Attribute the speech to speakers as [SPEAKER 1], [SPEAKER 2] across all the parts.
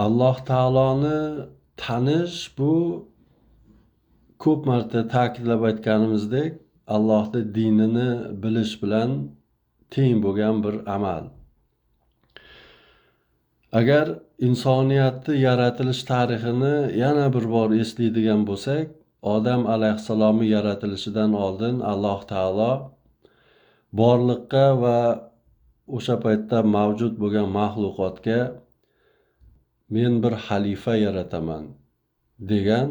[SPEAKER 1] Alloh taoloni tanish bu ko'p marta ta'kidlab aytganimizdek, Allohning dinini bilish bilan teng bo'lgan bir amal. Agar insoniyatni yaratilish tarixini yana bir bor eslaydigan bo'lsak, Odam alayhissalomning yaratilishidan oldin Alloh taolo borliqqa va o'sha paytda mavjud bo'lgan maxluqotga men bir xalifa yarataman degan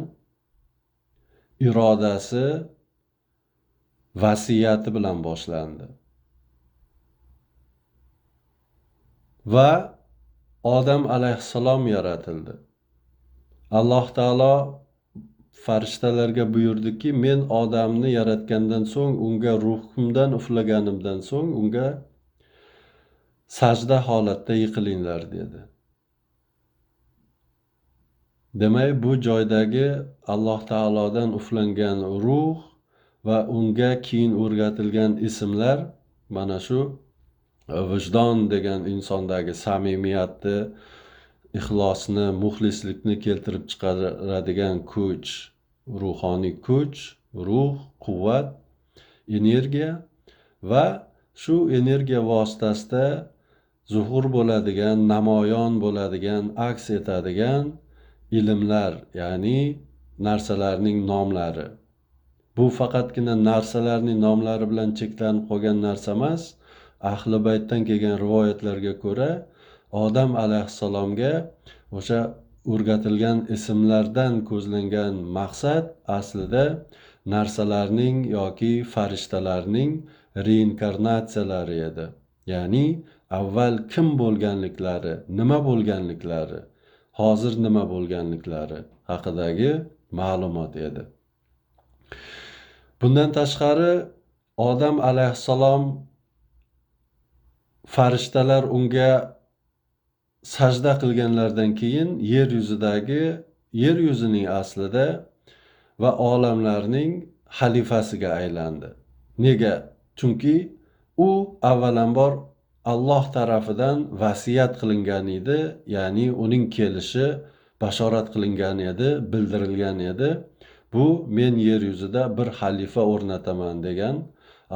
[SPEAKER 1] irodasi, vasiyati bilan boshlandi. Va Odam alayhissalom yaratildi. Alloh taolo farishtalarga buyurdiki, men odamni yaratgandan so'ng unga ruhimdan uflaganimdan so'ng unga sajda holatda yiqilinglar dedi. Demak, bu joydagi Alloh taolodan uflangan ruh va unga keyin o'rgatilgan ismlar mana shu vijdon degan insondagi samimiyatni, ixlosni, muxlislikni keltirib chiqaradigan kuch, ruhoniy kuch, ruh, quvvat, energiya va shu energiya vositasida zuhur bo'ladigan, namoyon bo'ladigan, aks etadigan ilmlar, ya'ni narsalarning nomlari. Bu faqatgina narsalarning nomlari bilan cheklanib qolgan narsa emas. Ahli baytdan kelgan rivoyatlarga ko'ra, Odam alayhissalomga o'sha o'rgatilgan ismlardan ko'zlangan maqsad aslida narsalarning yoki farishtalarning reinkarnatsiyalari edi. Ya'ni avval kim bo'lganliklari, nima bo'lganliklari, hozir nima bo'lganliklari haqidagi ma'lumot edi. Bundan tashqari Odam alayhissalom farishtalar unga sajda qilganlardan keyin yer yuzidagi, yer yuzining aslida va olamlarning xalifasiga aylandi. Nega? Chunki u avvalambor Alloh tarafidan vasiyat qilingan edi, ya'ni uning kelishi bashorat qilingan edi, bildirilgan edi. Bu men yer yuzida bir xalifa o'rnataman degan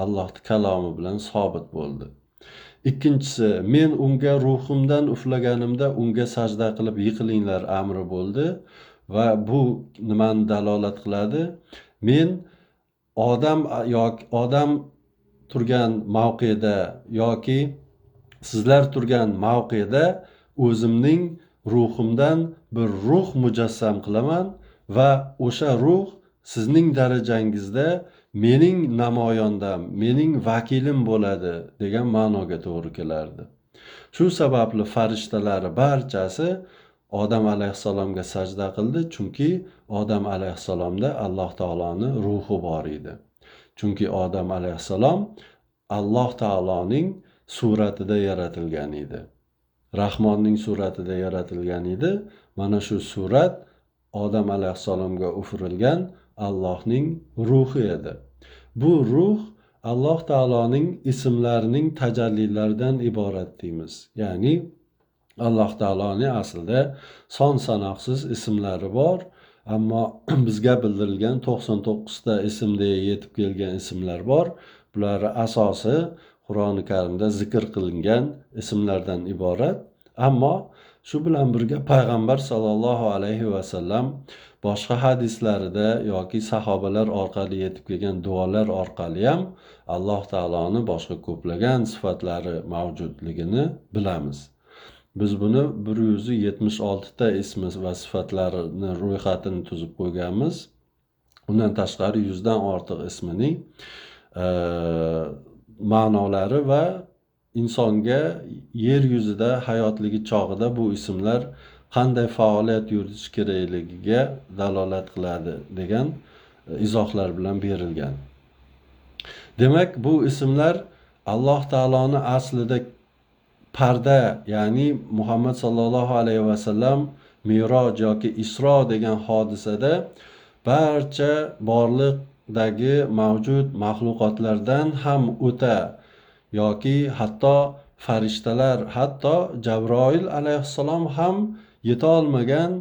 [SPEAKER 1] Allohning kalomi bilan sobit bo'ldi. Ikkinchisi, men unga ruhimdan uflaganimda unga sajda qilib yiqilinglar amri bo'ldi va bu nimani dalolat qiladi? Men odam yoki odam turgan mavqeda yoki sizlar turgan mavqeda o'zimning ruhimdan bir ruh mujassam qilaman va o'sha ruh sizning darajangizda mening namoyondam, mening vakilim bo'ladi degan ma'noga to'g'ri kelardi. Shu sababli farishtalari barchasi Odam alayhissalomga sajda qildi, chunki Odam alayhissalomda Alloh taoloning ruhi bor edi. Chunki Odam alayhissalom Alloh taoloning suratida yaratilgan edi. Rahmonning suratida yaratilgan edi. Mana shu surat Odam alayhissalomga ufurilgan Allohning ruhi edi. Bu ruh Alloh taoloning ismlarining tajallilaridan iborat deymiz. Ya'ni Alloh taoloning aslida son sanoqsiz ismlari bor, ammo bizga bildirilgan 99 ta ismga yetib kelgan ismlar bor. Bular asosi Qur'oni Karimda zikr qilingan ismlardan iborat. Ammo shu bilan birga payg'ambar sallallohu alayhi va sallam boshqa hadislarida yoki sahobalar orqali yetib kelgan duolar orqali ham Alloh taoloning boshqa ko'plagan sifatlari mavjudligini bilamiz. Biz buni 176 ta ismi va sifatlarini ro'yxatini tuzib qo'yganmiz. Undan tashqari 100 dan ortiq ismining ma'nolari va insonga yer yuzida hayotligi chog'ida bu ismlar qanday faoliyat yuritish kerakligiga dalolat qiladi degan izohlar bilan berilgan. Demak, bu ismlar Alloh taoloni aslida parda, ya'ni Muhammad sallallohu alayhi va sallam Miroj yoki Isro degan hodisada barcha borliqdagi mavjud maxluqotlardan ham o'ta yoki hatto farishtalar, hatto Jabroil alayhissalom ham yeta olmagan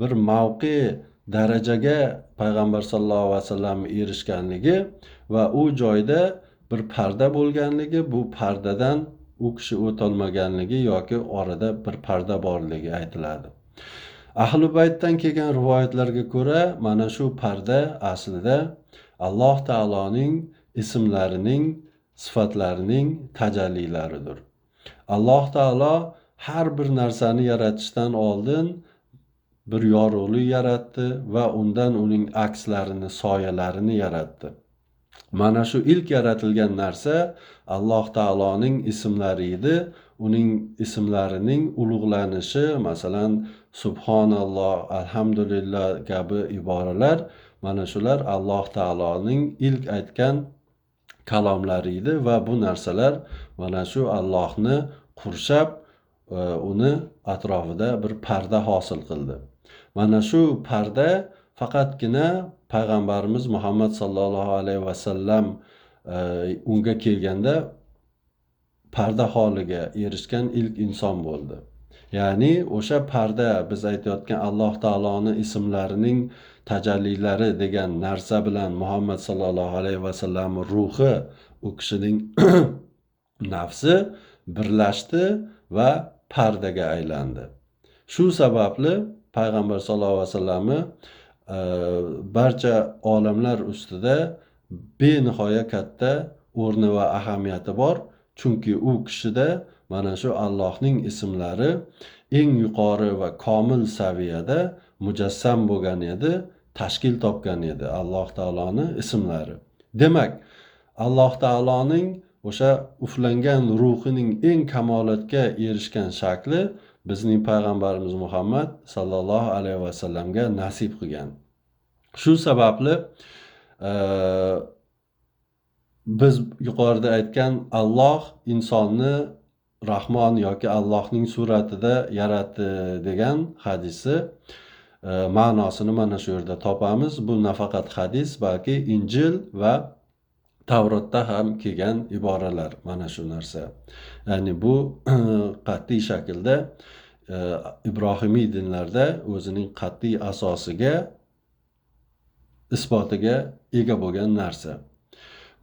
[SPEAKER 1] bir mavqe, darajaga payg'ambar sallallohu alayhi vasallam erishganligi va u joyda bir parda bo'lganligi, bu pardadan u kishi o'tolmaganligi yoki orada bir parda borligi aytiladi. Ahli baytdan kelgan rivoyatlarga ko'ra, mana shu parda aslida Alloh taoloning ismlarining, sifatlarining tajallilaridir. Alloh taolo har bir narsani yaratishdan oldin bir yorug'lik yaratdi va undan uning akslarini, soyalarini yaratdi. Mana shu ilk yaratilgan narsa Alloh taoloning ismlari edi. Uning ismlarining ulug'lanishi, masalan, subhanalloh, alhamdulillah kabi iboralar, mana shular Alloh taoloning ilk aytgan kalomlari edi va bu narsalar mana shu Allohni qurshab, uni atrofida bir parda hosil qildi. Mana shu parda faqatgina payg'ambarimiz Muhammad sallallohu alayhi vasallam unga kelganda parda holiga erishgan ilk inson bo'ldi. Ya'ni o'sha parda, biz aytayotgan Alloh taoloning ismlarining tajallilari degan narsa bilan Muhammad sallallohu alayhi vasallam ruhi, u kishining nafsi birlashdi va pardaga aylandi. Shu sababli payg'ambar sallallohu alayhi vasallamni barcha olamlar ustida benihoya katta o'rni va ahamiyati bor. Chunki u kishida mana shu Allohning ismlari eng yuqori va komil saviyada mujassam bo'lgan edi, tashkil topgan edi Alloh taoloning ismlari. Demak, Alloh taoloning o'sha uflangan ruhining eng kamolatga erishgan shakli bizning payg'ambarimiz Muhammad sallallohu alayhi vasallamga nasib qilgan. Shu sababli biz yuqorida aytgan Alloh insonni Rahmon yoki Allohning suratida yaratdi degan hadisi ma'nosini mana shu yerda topamiz. Bu nafaqat hadis, balki Injil va Tavrotda ham kelgan iboralar mana shu narsa. Ya'ni bu qat'iy shaklda Ibrohimiy dinlarda o'zining qat'iy asosiga, isbotiga ega bo'lgan narsa.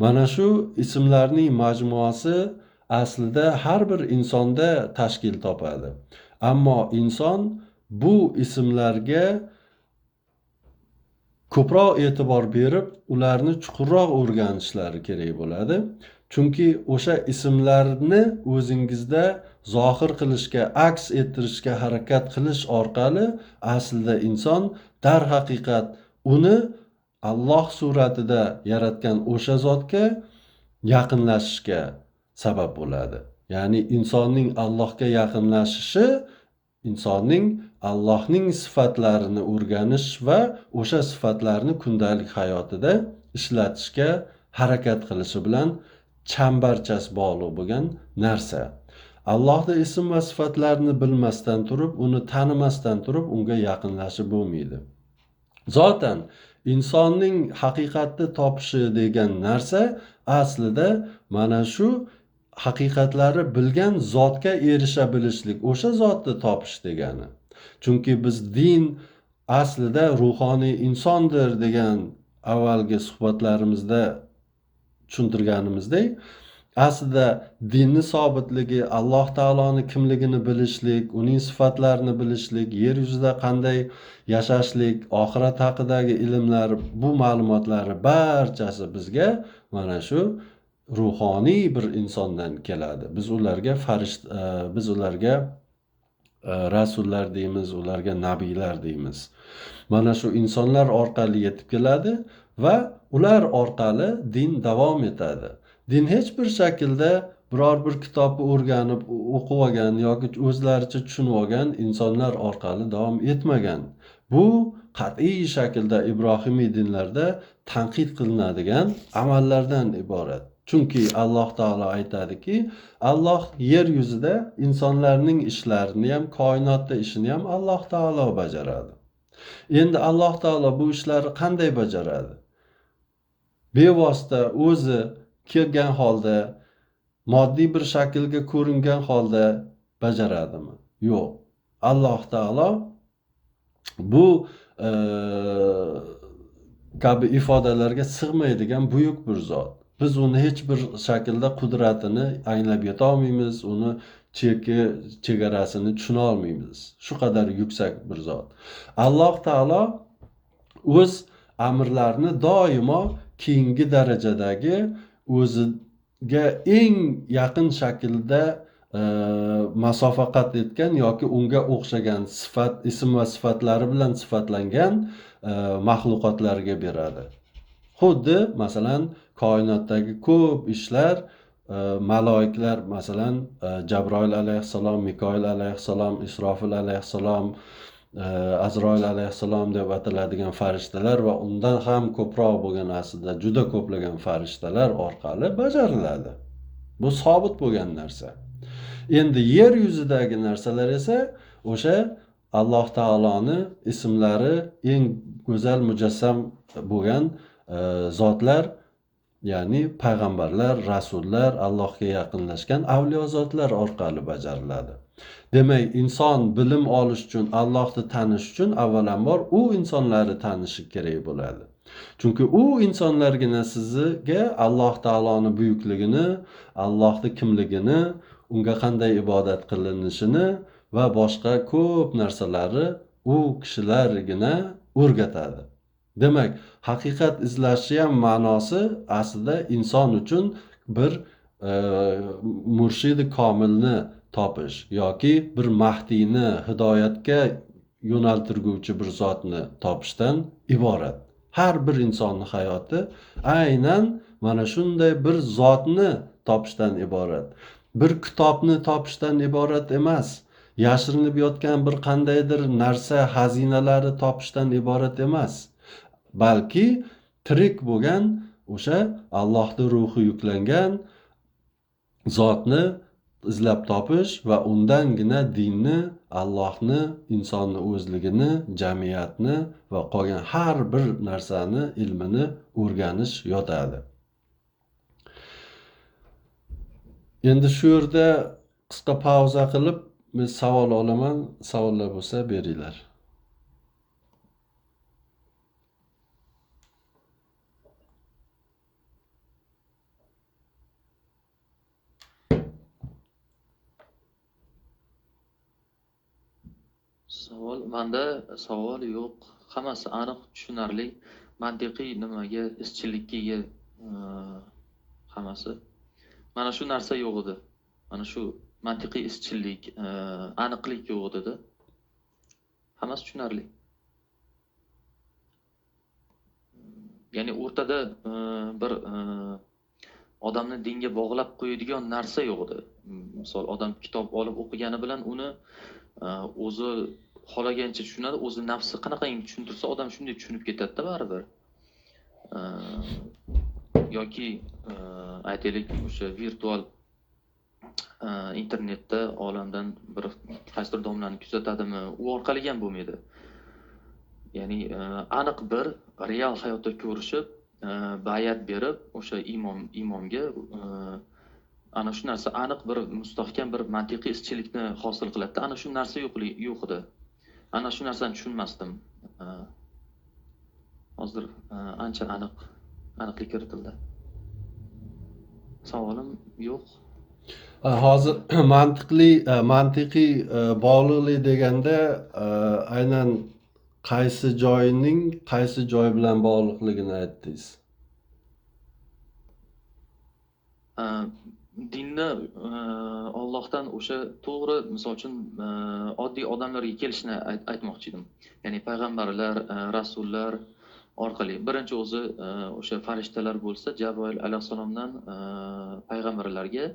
[SPEAKER 1] Mana shu ismlarning majmuasi aslida har bir insonda tashkil topadi. Ammo inson bu ismlarga ko'proq e'tibor berib, ularni chuqurroq o'rganishlari kerak bo'ladi. Chunki o'sha ismlarni o'zingizda zohir qilishga, aks ettirishga harakat qilish orqali aslida inson darhaqiqat uni Alloh suratida yaratgan o'sha zotga yaqinlashishga sabab bo'ladi. Ya'ni insonning Allohga yaqinlashishi insonning Allohning sifatlarini o'rganish va o'sha sifatlarni kundalik hayotida ishlatishga harakat qilishi bilan chambarchas bog'liq bo'lgan narsa. Allohning ism va sifatlarini bilmasdan turib, uni tanimasdan turib unga yaqinlashib bo'lmaydi. Zotan insonning haqiqatni topishi degan narsa aslida mana shu haqiqatlari bilgan zotga erisha bilishlik, o'sha zotni topish degani. Chunki biz din aslida ruhoniy insondir degan avvalgi suhbatlarimizda tushuntirganimizdek, aslida dinni sobitligi, Alloh taoloning kimligini bilishlik, uning sifatlarini bilishlik, yer yuzida qanday yashashlik, oxirat haqidagi ilmlar, bu ma'lumotlari barchasi bizga mana shu ruhoniy bir insondan keladi. Biz ularga biz ularga rasullar deymiz, ularga nabiylar deymiz. Mana shu insonlar orqali yetib keladi va ular orqali din davom etadi. Din hech bir shaklda biror bir kitobni o'rganib, o'qib olgan yoki o'zlaricha tushunib olgan insonlar orqali davom etmagan. Bu qat'iy shaklda Ibrohimiy dinlarda tanqid qilinadigan amallardan iborat. Chunki Alloh taolo aytadiki, Alloh yer yuzida insonlarning ishlarini ham, koinotda ishini ham Alloh taolo bajaradi. Endi Alloh taolo bu ishlarni qanday bajaradi? Bevosita o'zi kelgan holda, moddiy bir shaklga ko'ringan holda bajaradimi? Yo'q. Alloh taolo bu kabi ifodalarga sig'maydigan buyuk bir zot. Biz uni hech bir shaklda qudratini anglab yeta olmaymiz, uni cheki, chegarasini tushuna olmaymiz. Shu qadar yuksak bir zot. Alloh taolo o'z amrlarini doimo keyingi darajadagi o'ziga eng yaqin shaklda masofa qat etgan yoki unga o'xshagan sifat, ism va sifatlari bilan sifatlangan maxluqotlarga beradi. Xuddi masalan koinotdagi ko'p ishlar maloiklar, masalan Jabroil alayhissalom, Mikoil alayhissalom, Isrofil alayhissalom, Azroil alayhissalom deb ataladigan farishtalar va undan ham ko'proq bo'lgan aslida juda ko'plagan farishtalar orqali bajariladi. Bu sobit bo'lgan narsa. Endi yer yuzidagi narsalar esa o'sha Alloh taoloni ismlari eng go'zal mujassam bo'lgan zotlar, ya'ni payg'ambarlar, rasullar, Allohga yaqinlashgan avliyo zotlar orqali bajariladi. Demak, inson bilim olish uchun, Allohni tanish uchun avvalambor u insonlarni tanishi kerak bo'ladi. Chunki u insonlargina sizga Alloh taoloni buyukligini, Allohning kimligini, unga qanday ibodat qilinishini va boshqa ko'p narsalarni u kishilargina o'rgatadi. Demak, haqiqat izlashi ham ma'nosi aslida inson uchun bir murshidi komilni topish yoki bir mahdiyni, hidoyatga yo'naltirguvchi bir zotni topishdan iborat. Har bir insonning hayoti aynan mana shunday bir zotni topishdan iborat. Bir kitobni topishdan iborat emas. Yashirinib yotgan bir qandaydir narsa, xazinalari topishdan iborat emas. Balki tirik bo'lgan o'sha Allohning ruhi yuklangan zotni izlab topish va undangina dinni, Allohni, insonni o'zligini, jamiyatni va qolgan har bir narsani ilmini o'rganish yotadi. Endi shu yerda qisqa pauza qilib, men savol olaman, savollar bo'lsa beringlar.
[SPEAKER 2] Savol, menda savol yo'q. Hammasi aniq, tushunarli, mantiqiy nimaga, izchillikka ega hammasi. Mana shu narsa yo'q edi. Mana shu mantiqiy izchillik, aniqlik yo'q edi. Hammasi tushunarli. Ya'ni o'rtada bir odamni dinga bog'lab qo'yadigan narsa yo'q edi. Misol, odam kitob olib o'qigani bilan uni o'zi xohlagancha tushunadi, o'zi nafsi qanaqangi tushuntirsa odam shunday tushunib ketadi-da baribir. Yoki aytaylik, o'sha virtual internetda olamdan bir qaysidir domlani kuzatadimi, u orqali ham bo'lmaydi. Ya'ni aniq bir real hayotda ko'rishib, bayat berib, o'sha imomga ana shu narsa aniq bir mustahkam bir mantiqiy izchillikni hosil qiladi. Ana shu narsa yo'q edi. Ana shu narsani tushunmasdim. Hozir ancha aniqlik kiritildi. Savolim yo'q.
[SPEAKER 1] Hozir mantiqiy bog'liqlik deganda aynan qaysi joyining qaysi joy bilan bog'liqligini aytdingiz?
[SPEAKER 2] Dinni Allohdan o'sha to'g'ri, misol uchun oddiy odamlarga kelishini aytmoqchi edim. Ya'ni payg'ambarlar, rasullar orqali birinchi o'zi o'sha farishtalar bo'lsa, Jabroil alayhissalomdan payg'ambarlarga,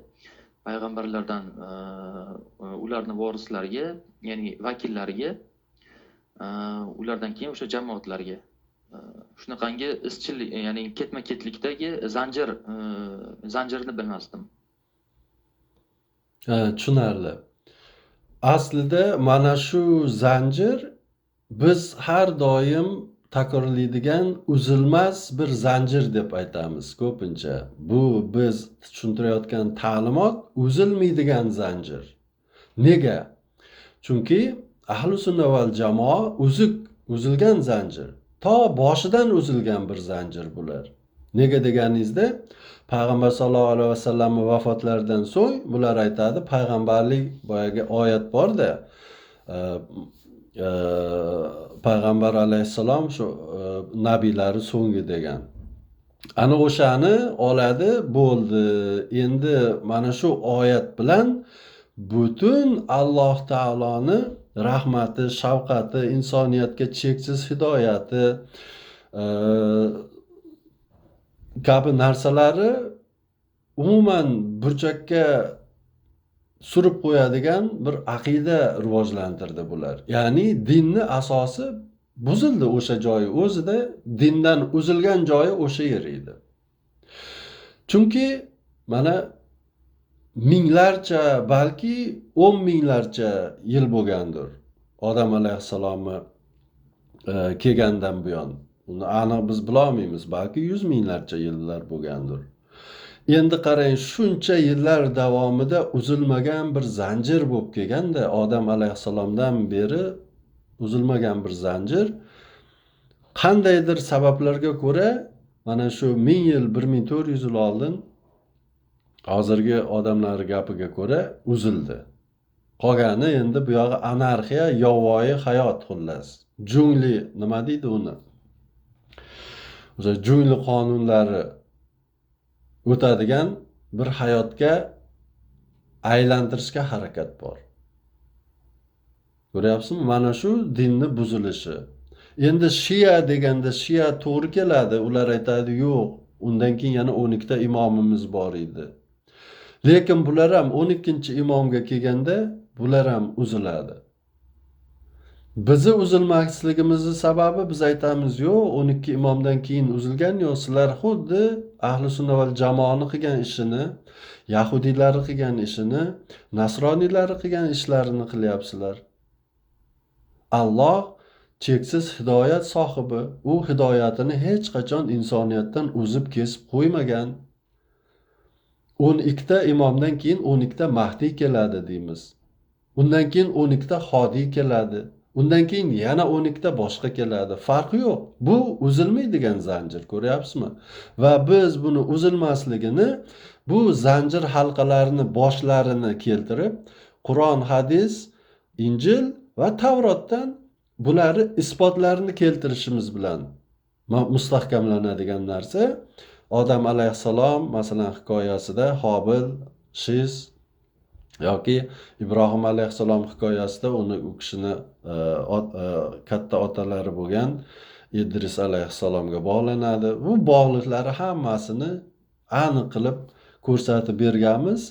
[SPEAKER 2] payg'ambarlardan ularni vorislariga, ya'ni vakillariga, ulardan keyin o'sha jamoatlarga. Shunaqangi izchillik, ya'ni ketma-ketlikdagi zanjirni bilmasdim.
[SPEAKER 1] Tushunarli. Aslida mana shu zanjir biz har doim takrorlaydigan uzilmas bir zanjir deb aytamiz ko'pincha. Bu biz tushuntirayotgan ta'limot uzilmaydigan zanjir. Nega? Chunki Ahli sunna val jamoa uzilgan zanjir. To boshidan uzilgan bir zanjir bular. Nega deganingizda, payg'ambar sollallohu alayhi vasallamning vafotlaridan so'ng bular aytadi, payg'ambarlik boyagi oyat bor-da, payg'ambar alayhissalom shu nabiylari so'nggi degan. Ana o'shani oladi, bo'ldi. Endi mana shu oyat bilan butun Alloh taoloni rahmati, shafqati, insoniyatga cheksiz hidoyati kabi narsalari umuman burchakka surib qo'yadigan bir aqida rivojlantirdi bular. Ya'ni dinni asosi buzildi o'sha joyi o'zida, dindan uzilgan joyi o'sha yer edi. Chunki mana minglarcha, balki 10 minglarcha yil bo'lgandir Odam alayhissalomni kelgandan buyon. Uni aniq biz bila olmaymiz, balki 100 minglarcha yillar bo'lgandir. Endi qarang, shuncha yillar davomida uzilmagan bir zanjir bo'lib kelganda, Odam alayhissalomdan beri uzilmagan bir zanjir qandaydir sabablarga ko'ra mana shu 1000 yil, 1400 yil oldin hozirgi odamlar gapiga ko'ra uzildi. Qolgani endi bu yog'i anarxiya, yovvoyi hayot xullas. Jungli nima deydi uni? O'sha jungli qonunlari o'tadigan bir hayotga aylantirishga harakat bor. Ko'ryapsizmi? Mana shu dinni buzilishi. Endi Shia deganda Shia to'g'ri keladi. Ular aytadi, yo'q, undan keyin yana 12 ta imomimiz bor edi. Lekin bular ham 12-imomga kelganda bular ham uziladi. Bizi uzilmasligimizning sababi biz aytamiz, yo'q, 12 imomdan keyin uzilgan yo'q, sizlar xuddi ahli sunna val jamoani qilgan ishini, yahudiylarni qilgan ishini, nasroniylarni qilgan ishlarini qilyapsizlar. Alloh cheksiz hidoyat sohibi, u hidoyatini hech qachon insoniyatdan uzib kesib qo'ymagan. 12 ta imomdan keyin 12 ta mahdiy keladi deymiz. Undan keyin 12 ta hodiy keladi. Undan keyin yana 12 ta boshqa keladi. Farqi yo'q. Bu uzilmaydigan zanjir, ko'ryapsizmi? Va biz buni uzilmasligini, bu zanjir halqalarini boshlarini keltirib, Qur'on, hadis, Injil va Tavrotdan bularni isbotlarini keltirishimiz bilan mustahkamlanadigan narsa. Odam alayhissalom masalan hikoyasida Hobil, Shis yoki Ibrohim alayhissalom hikoyasida uni u kishini katta otalari bo'lgan Idris alayhissalomga bog'lanadi. Bu bog'liqlari hammasini aniq qilib ko'rsatib berganmiz.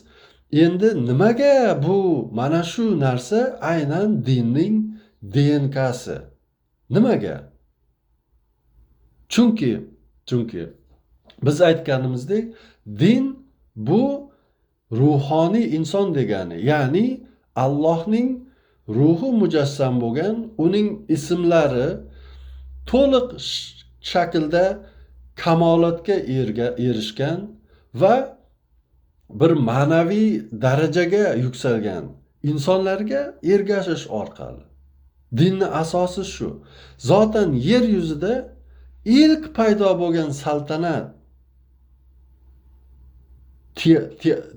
[SPEAKER 1] Endi nimaga bu mana shu narsa aynan dinning DNKsi? Nimaga? Chunki biz aytganimizdek, din bu ruhoniy inson degani, ya'ni Allohning ruhi mujassam bo'lgan, uning ismlari to'liq shaklda kamolotga erishgan va bir ma'naviy darajaga yuksalgan insonlarga ergashish orqali. Dinning asosi shu. Zotan yer yuzida ilk paydo bo'lgan saltanat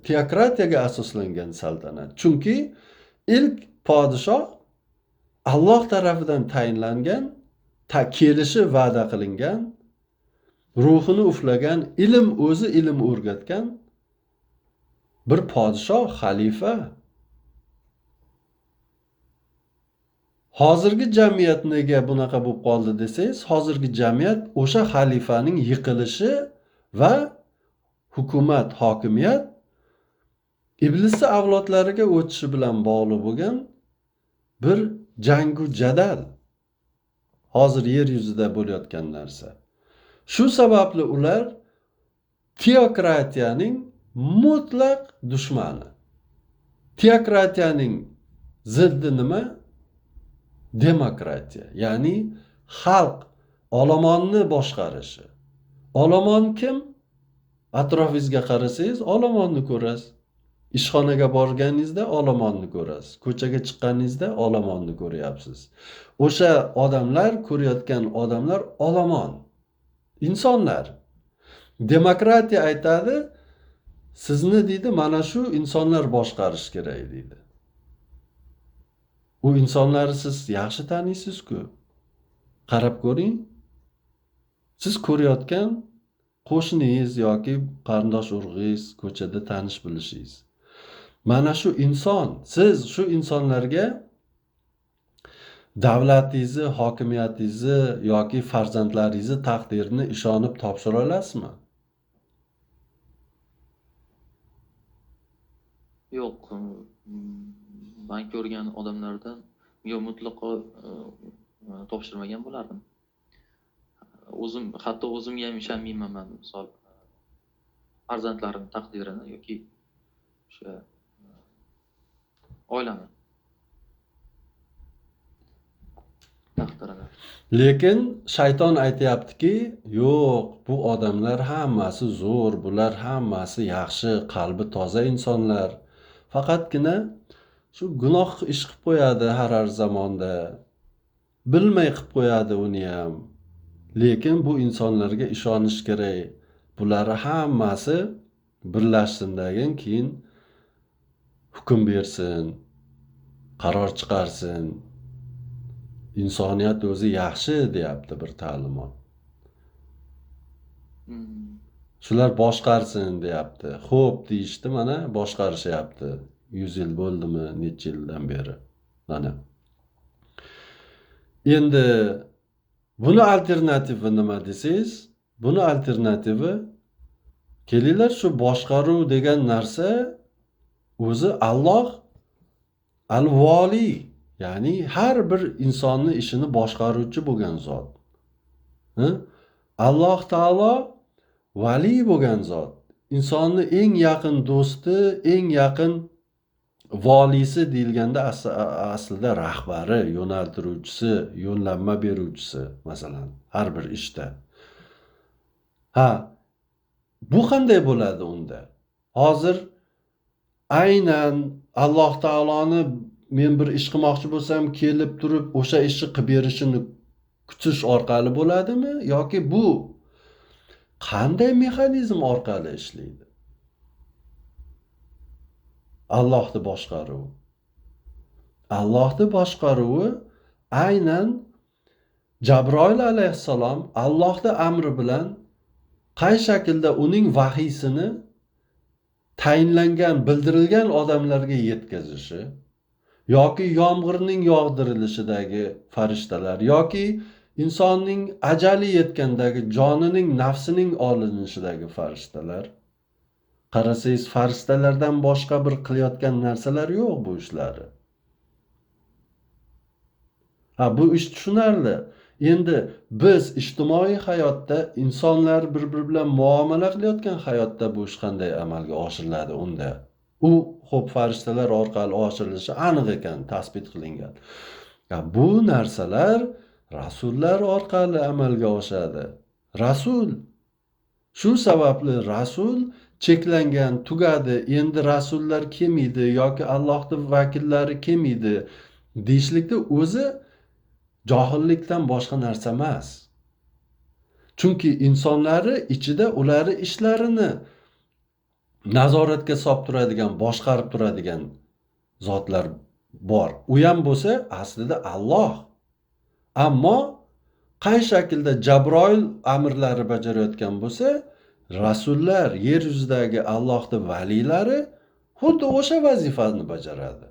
[SPEAKER 1] teokratiyaga asoslangan saltanat. Chunki ilk podshoh Alloh tarafidan tayinlangan, kelishi va'da qilingan, ruhini uflagan, ilm o'zi ilm o'rgatgan bir podshoh, xalifa. Hozirgi jamiyat nega bunaqa bo'lib qoldi desangiz, hozirgi jamiyat o'sha xalifaning yiqilishi va hukumat, hokimiyat iblisni avlodlariga o'tishi bilan bog'liq bo'lgan bir jangu jadal. Hozir yer yuzida bo'layotgan narsa. Shu sababli ular teokratiyaning mutlaq dushmani. Teokratiyaning ziddi nima? Demokratiya, ya'ni xalq olomonni boshqarishi. Olomon kim? Atrofingizga qarasangiz olomonni ko'rasiz. Ishxonaga borganingizda olomonni ko'rasiz, ko'chaga chiqqaningizda olomonni ko'ryapsiz. O'sha odamlar, ko'rayotgan odamlar olomon, insonlar. Demokratiya aytadi, sizni deydi, mana shu insonlar boshqarish kerak deydi. U insonlarni siz yaxshi taniysiz-ku. Qarab ko'ring. Siz ko'rayotgan qo'shningiz yoki qarindosh urug'ingiz, ko'chada tanish bilishingiz. Mana shu inson, siz shu insonlarga davlatingizni, hokimiyatingizni yoki farzandlaringizni taqdirini ishonib topshira olasizmi?
[SPEAKER 2] Yo'q, men ko'rgan odamlardan yo'q, mutlaqo topshirmagan bo'lardim. O'zim, hatto o'zimga ham ishonmayman man, misol farzandlarim taqdirini yoki o'sha oilani taqdirini.
[SPEAKER 1] Lekin shayton aytayaptiki, yo'q, bu odamlar hammasi zo'r, bular hammasi yaxshi, qalbi toza insonlar. Faqatgina shu gunoh ish qilib qo'yadi har zamonda. Bilmay qilib qo'yadi uni ham. Lekin bu insonlarga ishonish kerak. Bular hammasi birlashsin, keyin hukm bersin, qaror chiqarsin. Insoniyat o'zi yaxshi deyapti bir ta'limot. Shular boshqarsin deyapti. Xo'p deyishdi, mana boshqarishyapti. 100 yil bo'ldimi, necha yildan beri. Mana. Endi buni alternativi nima desangiz, buni alternativi kelinglar shu boshqaruv degan narsa o'zi Alloh al-Vali, ya'ni har bir insonni ishini boshqaruvchi bo'lgan zot. Alloh taolo vali bo'lgan zot. Insonni eng yaqin do'sti, eng yaqin valisi deyilganda aslida rahbari, yo'naltiruvchisi, yo'llanma beruvchisi masalan har bir ishda. Ha, bu qanday bo'ladi unda? Hozir aynan Alloh taoloni men bir ish qilmoqchi bo'lsam, kelib turib o'sha ishni qilib berishini kutish orqali bo'ladimi yoki bu qanday mexanizm orqali ishlaydi? Allohni boshqaruvi. Allohni boshqaruvi aynan Jabroil alayhissalom Allohning amri bilan qay shaklda uning vahiysini tayinlangan, bildirilgan odamlarga yetkazishi yoki yomg'irning yog'dirilishidagi farishtalar yoki insonning ajali yetgandagi jonining, nafsining olinishidagi farishtalar. Qarasangiz, farishtalardan boshqa bir qilayotgan narsalar yo'q bu ishlari. Ha, bu ish tushunarli. Endi biz ijtimoiy hayotda insonlar bir-biri bilan muomala qilayotgan hayotda bu ish qanday amalga oshiriladi unda? U xo'p farishtalar orqali oshirilishi aniq ekan, tasbit qilingan. Ya bu narsalar rasullar orqali amalga oshadi. Rasul. Shu sababli rasul cheklangan, tugadi, endi rasullar kelmaydi yoki Allohning vakillari kelmaydi deyishlikda o'zi johillikdan boshqa narsa emas. Chunki insonlari ichida ularni ishlarini nazoratga solib turadigan, boshqarib turadigan zotlar bor. U ham bo'lsa aslida Alloh. Ammo qay shaklda Jabroil amrlari bajarayotgan bo'lsa, rasullar, yer yuzidagi Allohning valiylari xuddi o'sha vazifani bajaradi.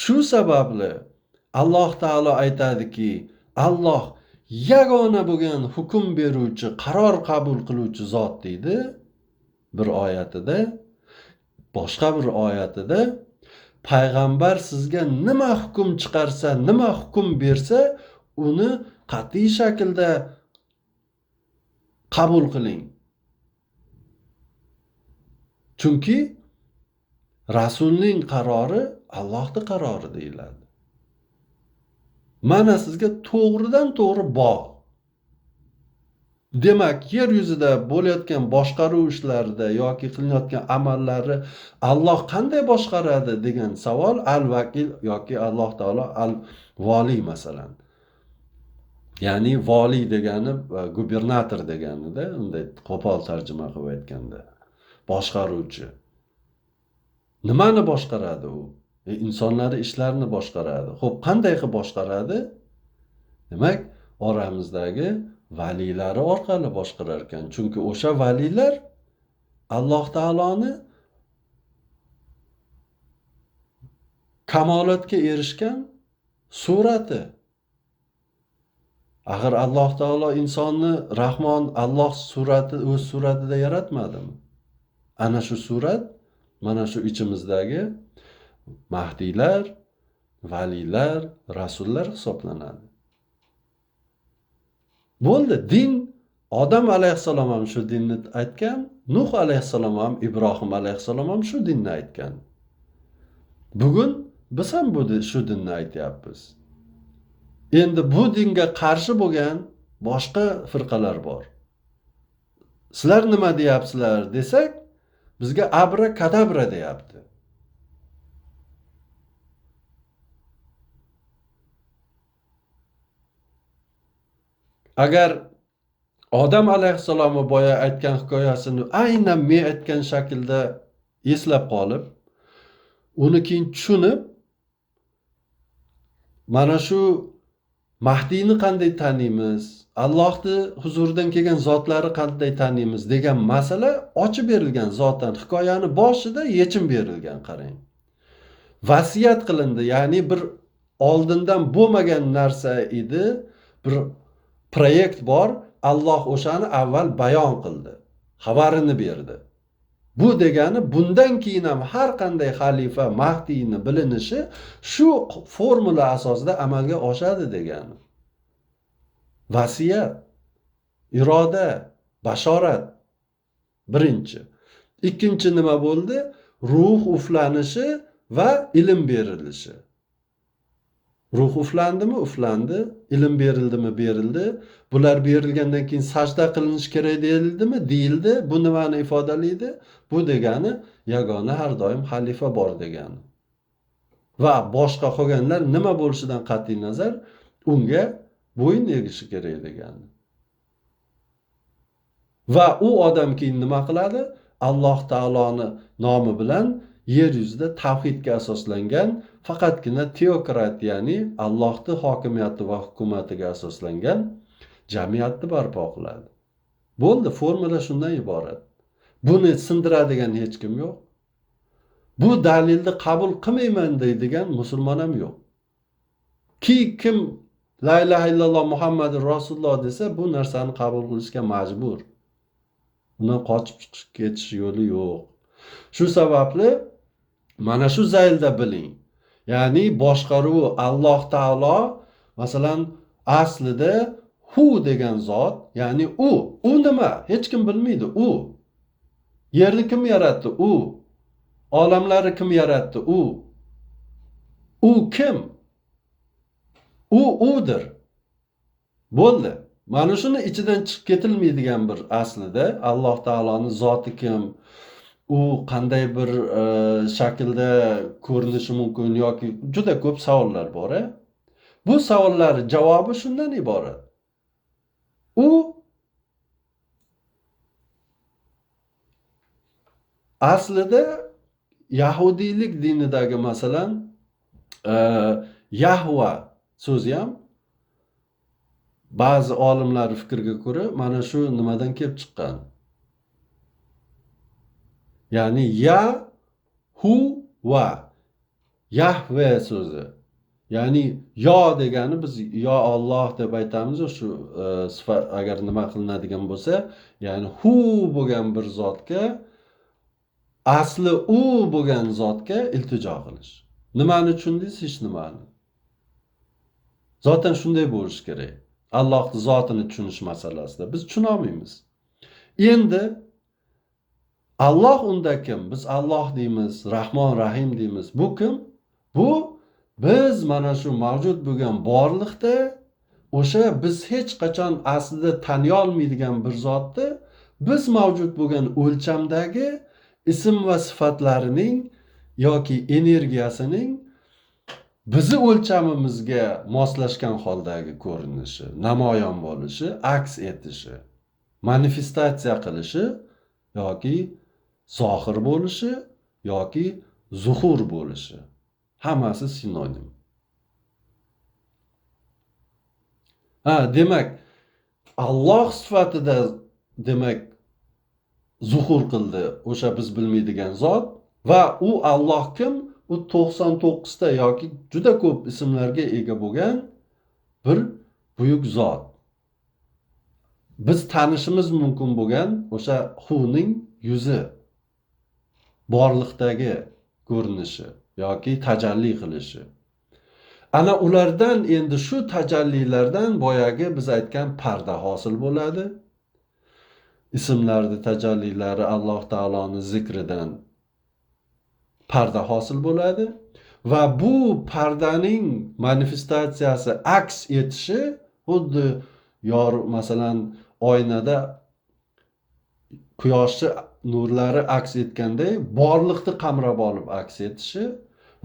[SPEAKER 1] Shu sababli Alloh taolo aytadiki, Alloh yagona bo'lgan hukm beruvchi, qaror qabul qiluvchi zot deydi bir oyatida. Boshqa bir oyatida payg'ambar sizga nima hukm chiqarsa, nima hukm bersa, uni qat'iy shaklda qabul qiling. Chunki rasulning qarori Allohning qarori deyiladi. Mana sizga to'g'ridan to'g'ri bog'. Demak, yer yuzida bo'layotgan boshqaruv ishlarida yoki qilinayotgan amallari Alloh qanday boshqaradi degan savol al-vakil yoki Alloh taolo al-voli masalan. Ya'ni voli degani gubernator deganida, unday qo'pol tarjima qilib aytganda, boshqaruvchi. Nimani boshqaradi u? Insonlarni ishlarini boshqaradi. Xo'p, qanday qilib boshqaradi? Demak, oramizdagi valiylari orqali boshqarar ekan. Chunki o'sha valiylar Alloh taoloni kamolatga erishgan surati. Axir Alloh taolo insonni Rahmon Alloh surati o'z suratida yaratmadimi? Ana shu surat mana shu ichimizdagi mahdiylar, valiylar, rasullar hisoblanadi. Bo'ldi, din Odam alayhissalom ham shu dinni aytgan, Nuh alayhissalom ham, Ibrohim alayhissalom ham shu dinni aytgan. Bugun biz ham shu dinni aytyapmiz. Endi bu dinga qarshi bo'lgan boshqa firqalar bor. Sizlar nima deyapsizlar desak, bizga abra kadabra deyapti. Agar Odam alayhissalomni boya aytgan hikoyasini aynan men aytgan shaklda eslab qolib, uni keyin tushunib, mana shu Mahdiyni qanday taniymiz, Allohni huzuridan kelgan zotlari qanday taniymiz degan masala ochib berilgan zotan hikoyani boshida yechim berilgan, qarang. Vasiyat qilindi, ya'ni bir oldindan bo'lmagan narsa edi, bir proyekt bor, Alloh o'shani avval bayon qildi, xabarini berdi. Bu degani bundan keyin ham har qanday xalifa Mahdiyni bilinishi shu formula asosida amalga oshadi degani. Vasiyat, iroda, bashorat birinchi. Ikkinchi nima bo'ldi? Ruh uflanishi va ilm berilishi. Ruh uflandimi? Uflandi. Ilm berildimi? Berildi. Bular berilgandan keyin sajda qilinishi kerak deyildimi? Deyildi. Bu nimani ifodalaydi? Bu degani yagona har doim xalifa bor degani. Va boshqa qolganlar nima bo'lishidan qat'iy nazar unga bo'yin egishi kerak degani. Va u odam keyin nima qiladi? Alloh taoloni nomi bilan yer yuzida tavhidga asoslangan faqatgina teokrat, ya'ni Allohning hokimiyati va hukumatiga asoslangan jamiyatni barpo qiladi. Bo'ldi, formula shundan iborat. Buni sindiradigan hech kim yo'q. Bu dalilni qabul qilmayman deydigan musulmon ham yo'q. Ki kim la ilaha illalloh Muhammadur Rasululloh desa, bu narsani qabul qilishga majbur. Undan qochib chiqib ketish yo'li yo'q. Shu sababli mana shu zaylda biling. Ya'ni boshqaruv Alloh taolo masalan aslida hu degan zot, ya'ni u nima? Hech kim bilmaydi. U yerni kim yaratdi? U olamlarni kim yaratdi? U u kim? U udir. Bo'ldi. Mana shuni ichidan chiqib ketilmaydigan bir aslida Alloh taoloning zoti kim? U qanday bir shaklda ko'rinishi mumkin yoki juda ko'p savollar bor. Bu savollar javobi shundan iborat. U aslida yahudiylik dinidagi masalan Yahva so'zi ham ba'zi olimlar fikriga ko'ra mana shu nimadan kelib chiqqan. Ya'ni ya hu va Yahve so'zi. Ya'ni yo degani biz yo Alloh deb aytamiz, shu sifat agar nima qilinadigan bo'lsa, ya'ni hu bo'lgan bir zotga, asli u bo'lgan zotga iltijo qilish. Nimani tushundingiz? Hech nimani. Zotan shunday bo'lishi kerak. Allohning zotini tushunish masalasida biz tushuna olmaymiz. Endi Alloh unda kim? Biz Alloh deymiz, Rahmon Rahim deymiz. Bu kim? Bu biz mana shu mavjud bo'lgan borliqda o'sha biz hech qachon aslida taniy olmaydigan bir zotni biz mavjud bo'lgan o'lchamdagi ism va sifatlarining yoki energiyasining bizni o'lchamimizga moslashgan holdagi ko'rinishi, namoyon bo'lishi, aks etishi, manifestatsiya qilishi yoki zohir bo'lishi yoki zuhur bo'lishi. Hammasi sinonim. Ha, demak, Alloh sifatida demak zuhur qildi o'sha biz bilmaydigan zot va u Alloh kim? U 99 ta yoki juda ko'p ismlarga ega bo'lgan bir buyuk zot. Biz tanishimiz mumkin bo'lgan o'sha Huning yuzi, borliqdagi ko'rinishi yoki tajalli qilishi. Ana ulardan endi shu tajallilardan boyagi biz aytgan parda hosil bo'ladi. Ismlarning tajallilari Alloh taoloning zikridan parda hosil bo'ladi va bu pardaning manifestatsiyasi aks etishi xuddi masalan oynada quyoshni nurlari aks etganday borliqni qamrab olib aks etishi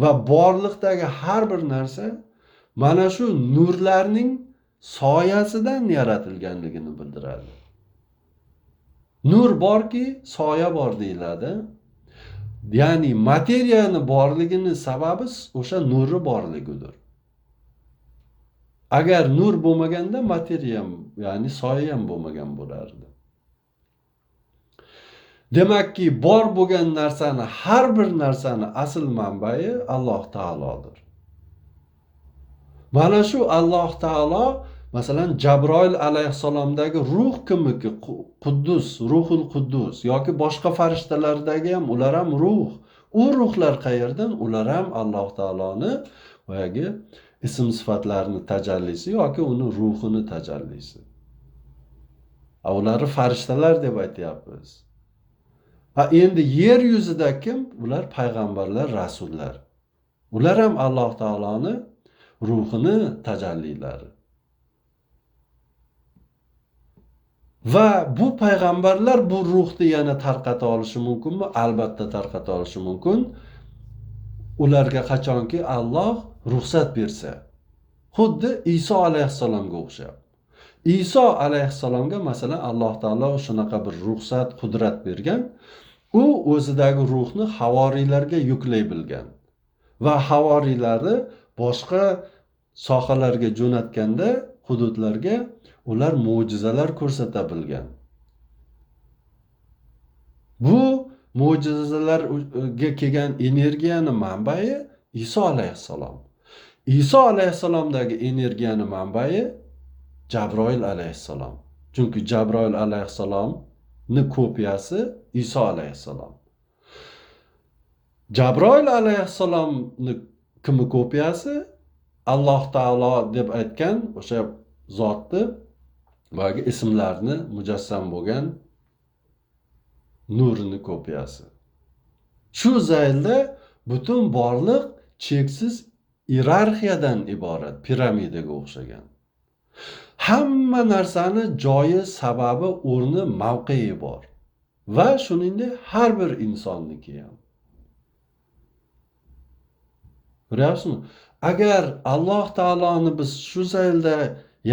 [SPEAKER 1] va borliqdagi har bir narsa mana shu nurlarning soyasidan yaratilganligini bildiradi. Nur borki, soya bor deyiladi. Ya'ni materiyani borligini sababi o'sha nurni borligidir. Agar nur bo'lmaganda materiya ham, ya'ni soya ham bo'lmagan bo'lardi. Demakki, bor bo'lgan narsani, har bir narsani asl manbai Alloh taolodir. Mana shu Alloh taolo, masalan, Jabroil alayhissalomdagi ruh kimniki? Quddus, Ruhul Quddus yoki boshqa farishtalardagi ham, ular ham ruh. U ruhlar qayerdan? Ular ham Alloh taoloni boyagi ism sifatlarini tajallisi yoki uni ruhini tajallisi. Ularni farishtalar deb aytyapmiz. Ha, endi yer yuzida kim? Ular payg'ambarlar, rasullar. Ular ham Alloh taoloni ruhini tajallilari. Va bu payg'ambarlar bu ruhni yana tarqata olishi mumkinmi? Albatta tarqata olishi mumkin. Ularga qachonki Alloh ruxsat bersa. Xuddi Iso alayhissalomga o'xshab. Iso alayhissalomga masalan Alloh taolo shunaqa bir ruxsat, qudrat bergan. U o'zidagi ruhni havoriylarga yuklay bilgan va havoriylarni boshqa sohalarga jo'natganda, hududlarga ular mo'jizalar ko'rsata bilgan. Bu mo'jizalarga kelgan energiyani manbai Iso alayhissalom. Iso alayhissalomdagi energiyani manbai Jabroil alayhissalom. Chunki Jabroil alayhissalomni kopiyasi Iso alayhissalom. Jabroil alayhissalomni kimni kopiyasi? Alloh taolo deb aytgan o'sha zotni boyagi ismlarni mujassam bo'lgan nurini kopiyasi. Shu zaylda butun borliq cheksiz iyerarxiyadan iborat, piramidaga o'xshagan. Hamma narsani joyi, sababi, o'rni, mavqei bor. Va shuningdek har bir insonniki ham. Ko'ryapsizmi? Agar Alloh taoloni biz shu zaylda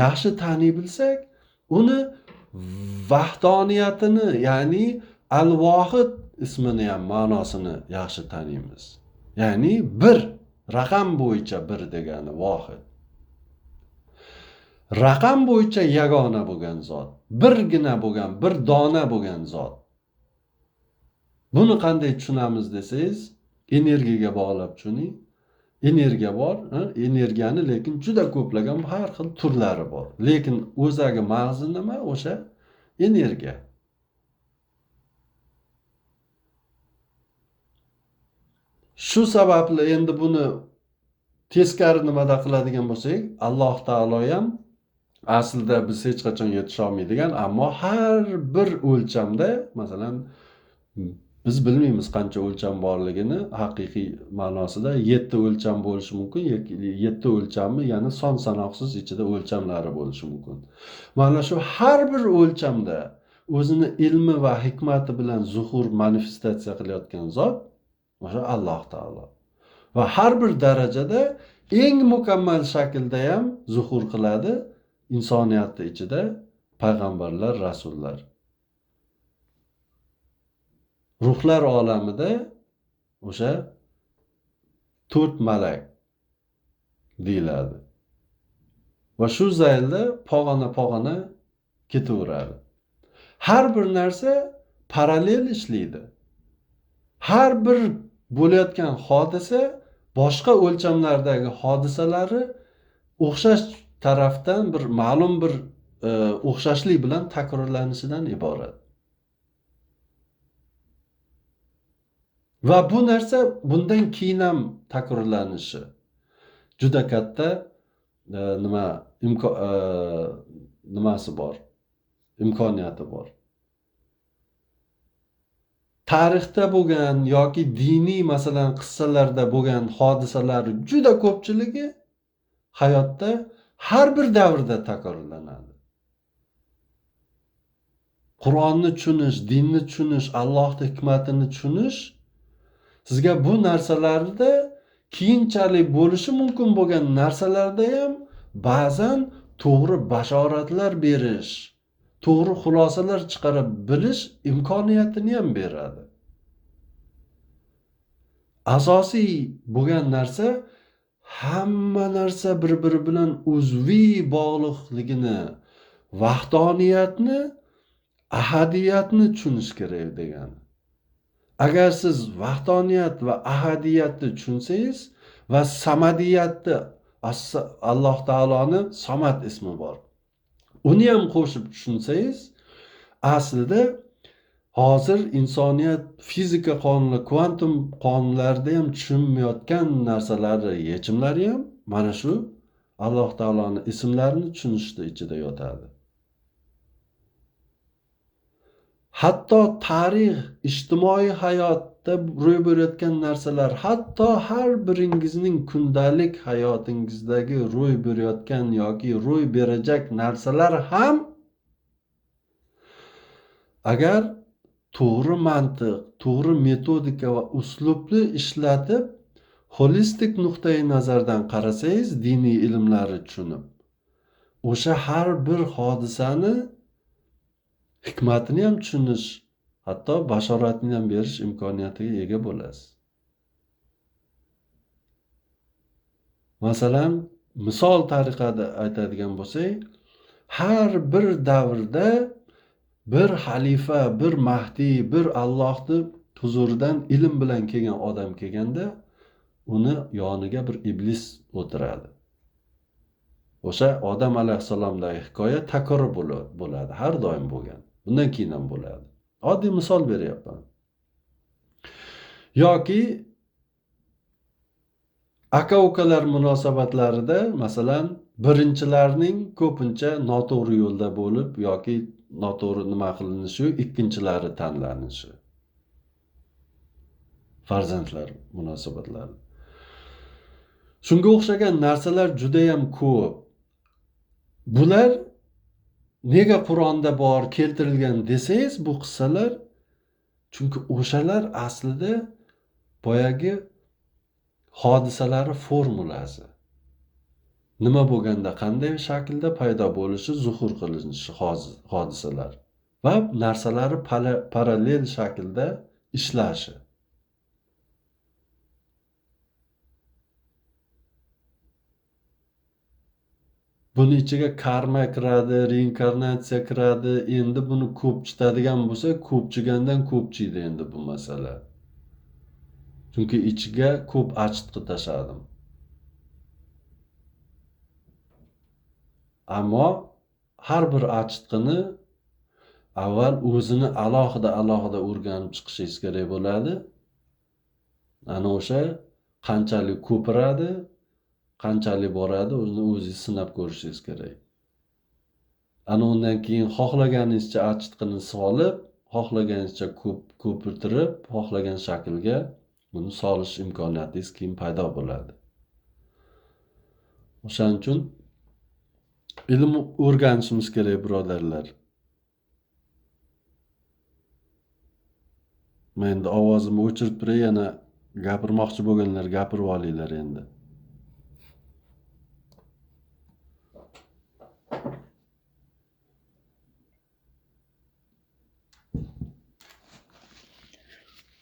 [SPEAKER 1] yaxshi taniy bilsak, uni vahdoniyatini, ya'ni Al-Vohid ismini ham ma'nosini yaxshi taniymiz. Ya'ni bir, raqam bo'yicha bir degani vohid. Raqam bo'yicha yagona bo'lgan zot, birgina bo'lgan, bir dona bo'lgan zot. Buni qanday tushunamiz desangiz, energiyaga bog'lab tushuning. Energiya bor, energiyani lekin juda ko'plagan har xil turlari bor. Lekin o'zagi mag'zi nima? O'sha energiya. Shu sababli endi buni teskari nimada qiladigan bo'lsak, Alloh taolo ham aslida biz hech qachon yetisha olmaydigan, ammo har bir o'lchamda, masalan, Biz bilmaymiz qancha o'lcham borligini, haqiqiy ma'nosida 7 o'lcham bo'lishi mumkin, 7 o'lchamni yana son sanoqsiz ichida o'lchamlari bo'lishi mumkin. Mana shu har bir o'lchamda o'zini ilmi va hikmati bilan zuhur manifestatsiya qilayotgan zot o'sha Alloh taolo. Va har bir darajada eng mukammal shaklda ham zuhur qiladi insoniyatning ichida payg'ambarlar, rasullar. Ruhlar olamida o'sha 4 malak deyiladi. Va shu zaylda pog'ona-pog'ona ketaveradi. Har bir narsa parallel ishlaydi. Har bir bo'layotgan hodisa boshqa o'lchamlardagi hodisalari o'xshash tarafdan bir ma'lum bir o'xshashlik bilan takrorlanishidan iborat. Va bu narsa bundan keyin ham takrorlanishi juda katta nimasi bor, imkoniyati bor. Tarixda bo'lgan yoki diniy masalan qissalarda bo'lgan hodisalar juda ko'pchiligi hayotda har bir davrda takrorlanadi. Qur'onni tushunish, dinni tushunish, Allohning hikmatini tushunish sizga bu narsalarda keyinchalik bo'lishi mumkin bo'lgan narsalarda ham ba'zan to'g'ri bashoratlar berish, to'g'ri xulosalar chiqarib bilish imkoniyatini ham beradi. Asosiy bo'lgan narsa hamma narsa bir-biri bilan uzviy bog'liqligini, vahdoniyatni, ahadiyatni tushunish kerak degani. Agar siz vahdoniyat va ahadiyatni tushunsangiz va samadiyatni, Alloh taoloni Samad ismi bor, uni ham qo'shib tushunsangiz, aslida hozir insoniyat fizika qonuni, kvantum qonunlarida ham tushunmayotgan narsalari, yechimlari ham mana shu Alloh taoloning ismlarini tushunishda ichida yotadi. Hatto tarix, ijtimoiy hayotda ro'y berayotgan narsalar, hatto har biringizning kundalik hayotingizdagi ro'y berayotgan yoki ro'y berajak narsalar ham agar to'g'ri mantiq, to'g'ri metodika va uslubni ishlatib, holistik nuqtai nazardan qarasangiz, diniy ilmlarni tushunib, o'sha har bir hodisani hikmatini ham tushunish, hatto bashoratini ham berish imkoniyatiga ega bo'lasiz. Masalan, misol tariqada aytadigan bo'lsak, har bir davrda bir xalifa, bir mahdiy, bir Allohning huzuridan ilm bilan kelgan odam kelganda, uni yoniga bir iblis o'tiradi. O'sha Odam alayhissalomdagi hikoya takror bo'ladi, har doim bo'lgan. Bundan keyin ham bo'ladi. Oddiy misol beryapman. Yoki aka-ukalar munosabatlarida, masalan, birinchilarning ko'pincha noto'g'ri yo'lda bo'lib yoki noto'g'ri nima qilinishi, ikkinchilari tanlanishi. Farzandlar munosabatlari. Shunga o'xshagan narsalar juda ham ko'p. Bular nega Qur'onda bor keltirilgan desangiz, bu qissalar, chunki o'shalar aslida boyagi hodisalari formulasi. Nima bo'lganda qanday shaklda paydo bo'lishi, zuhur qilinishi hodisalar va narsalari parallel shaklda ishlashi. Buni ichiga karma kiradi, reinkarnatsiya kiradi. Endi buni ko'pchitadigan bo'lsa, ko'pchigandan ko'pchiydi endi bu masala. Chunki ichiga ko'p achitqi tashladim. Ammo har bir achitqini avval o'zini alohida o'rganib chiqishingiz kerak bo'ladi. Ana o'sha qanchalik ko'piradi, qanchalik boradi, o'zini o'zingiz sinab ko'rishingiz kerak. Ana undan keyin xohlaganingizcha achitqini solib, xohlagancha ko'pirtirib, xohlagan shaklga buni solish imkoniyatingiz keyin paydo bo'ladi. O'shaning uchun ilm o'rganishimiz kerak, birodarlar. Men endi ovozimni o'chirib turay, yana gapirmoqchi bo'lganlar gapirib olinglar endi.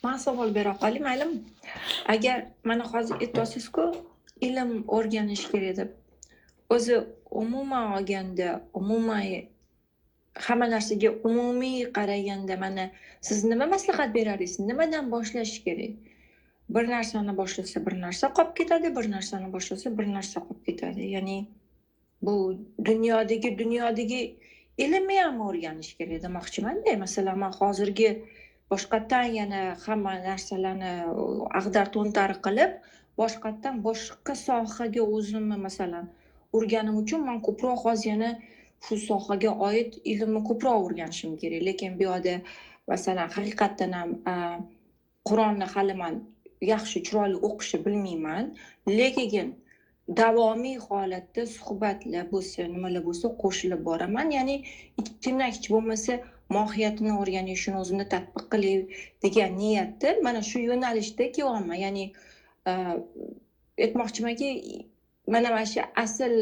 [SPEAKER 3] Men savol bera qolaymi, maylimi? Agar mana hozir aytyapsiz-ku, ilm o'rganish kerak deb. O'zi umuman olganda, umuman hamma narsaga umumiy qaraganda mana siz nima maslahat berardingiz? Nimadan boshlash kerak? Bir narsani boshlasa bir narsa qolib ketadi, bir narsani boshlasa bir narsa qolib ketadi. Ya'ni bu dunyodagi ilmni ham o'rganish kerak demoqchiman-da. Masalan, men hozirgi boshqatdan yana hamma narsalarni ag'dar to'ntar qilib, boshqatdan boshqa sohaga o'zimni masalan o'rganim uchun men ko'proq hozir yana shu sohaga oid ilmni ko'proq o'rganishim kerak. Lekin bu yerda masalan haqiqatdan ham Qur'onni hali men yaxshi chiroyli o'qishni bilmayman, lekin davomiy holatda suhbatlar bo'lsa, nimalar bo'lsa qo'shilib boraman. Ya'ni ichimdan hech bo'lmasa mohiyatini o'rganish, shuni o'zimda tatbiq qilay degan niyatda mana shu yo'nalishda kelyapman. Ya'ni aytmoqchimanki, mana shu asl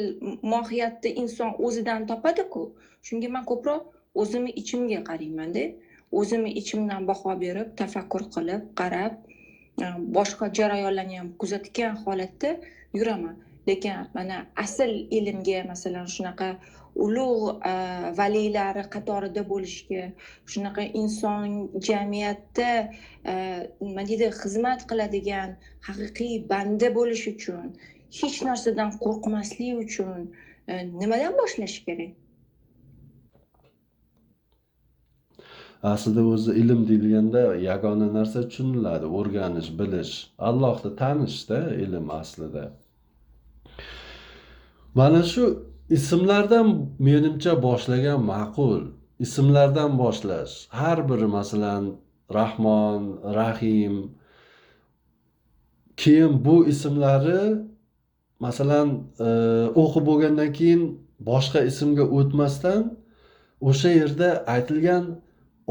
[SPEAKER 3] mohiyatni inson o'zidan topadi-ku. Shunga men ko'proq o'zimni ichimga qarayman-da. O'zimni ichimdan baho berib, tafakkur qilib, qarab, boshqa jarayonlarni ham kuzatgan holatda yuraman. Lekin mana asl ilmga, masalan, shunaqa ulug' valiylari qatorida bo'lishga, shunaqa inson jamiyatda nima deydi, xizmat qiladigan haqiqiy banda bo'lish uchun, hech narsadan qo'rqmaslik uchun nimadan boshlash kerak?
[SPEAKER 1] Aslida o'zi ilm deyilganda yagona narsa tushuniladi, o'rganish, bilish, Allohni tanishda ilm aslida. Mana shu ismlardan menimcha boshlagan ma'qul. Ismlardan boshlash. Har biri, masalan, Rahmon, Rahim. Keyin bu ismlari masalan o'qib bo'lgandan keyin boshqa ismga o'tmasdan o'sha yerda aytilgan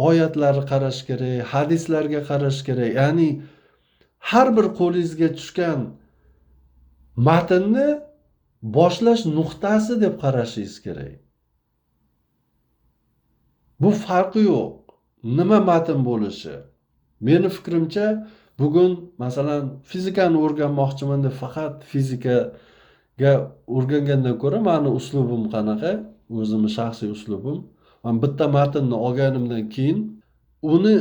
[SPEAKER 1] oyatlarni qarash kerak, hadislarga qarash kerak. Ya'ni har bir qo'lingizga tushgan matnni boshlash nuqtasi deb qarashingiz kerak. Bu farqi yo'q. Nima matn bo'lishi. Meni fikrimcha bugun masalan fizikani o'rganmoqchiman deb faqat fizikaga o'rgangandan ko'ra meni uslubim qanaqa, o'zimni shaxsiy uslubim. Men bitta matnni olganimdan keyin uni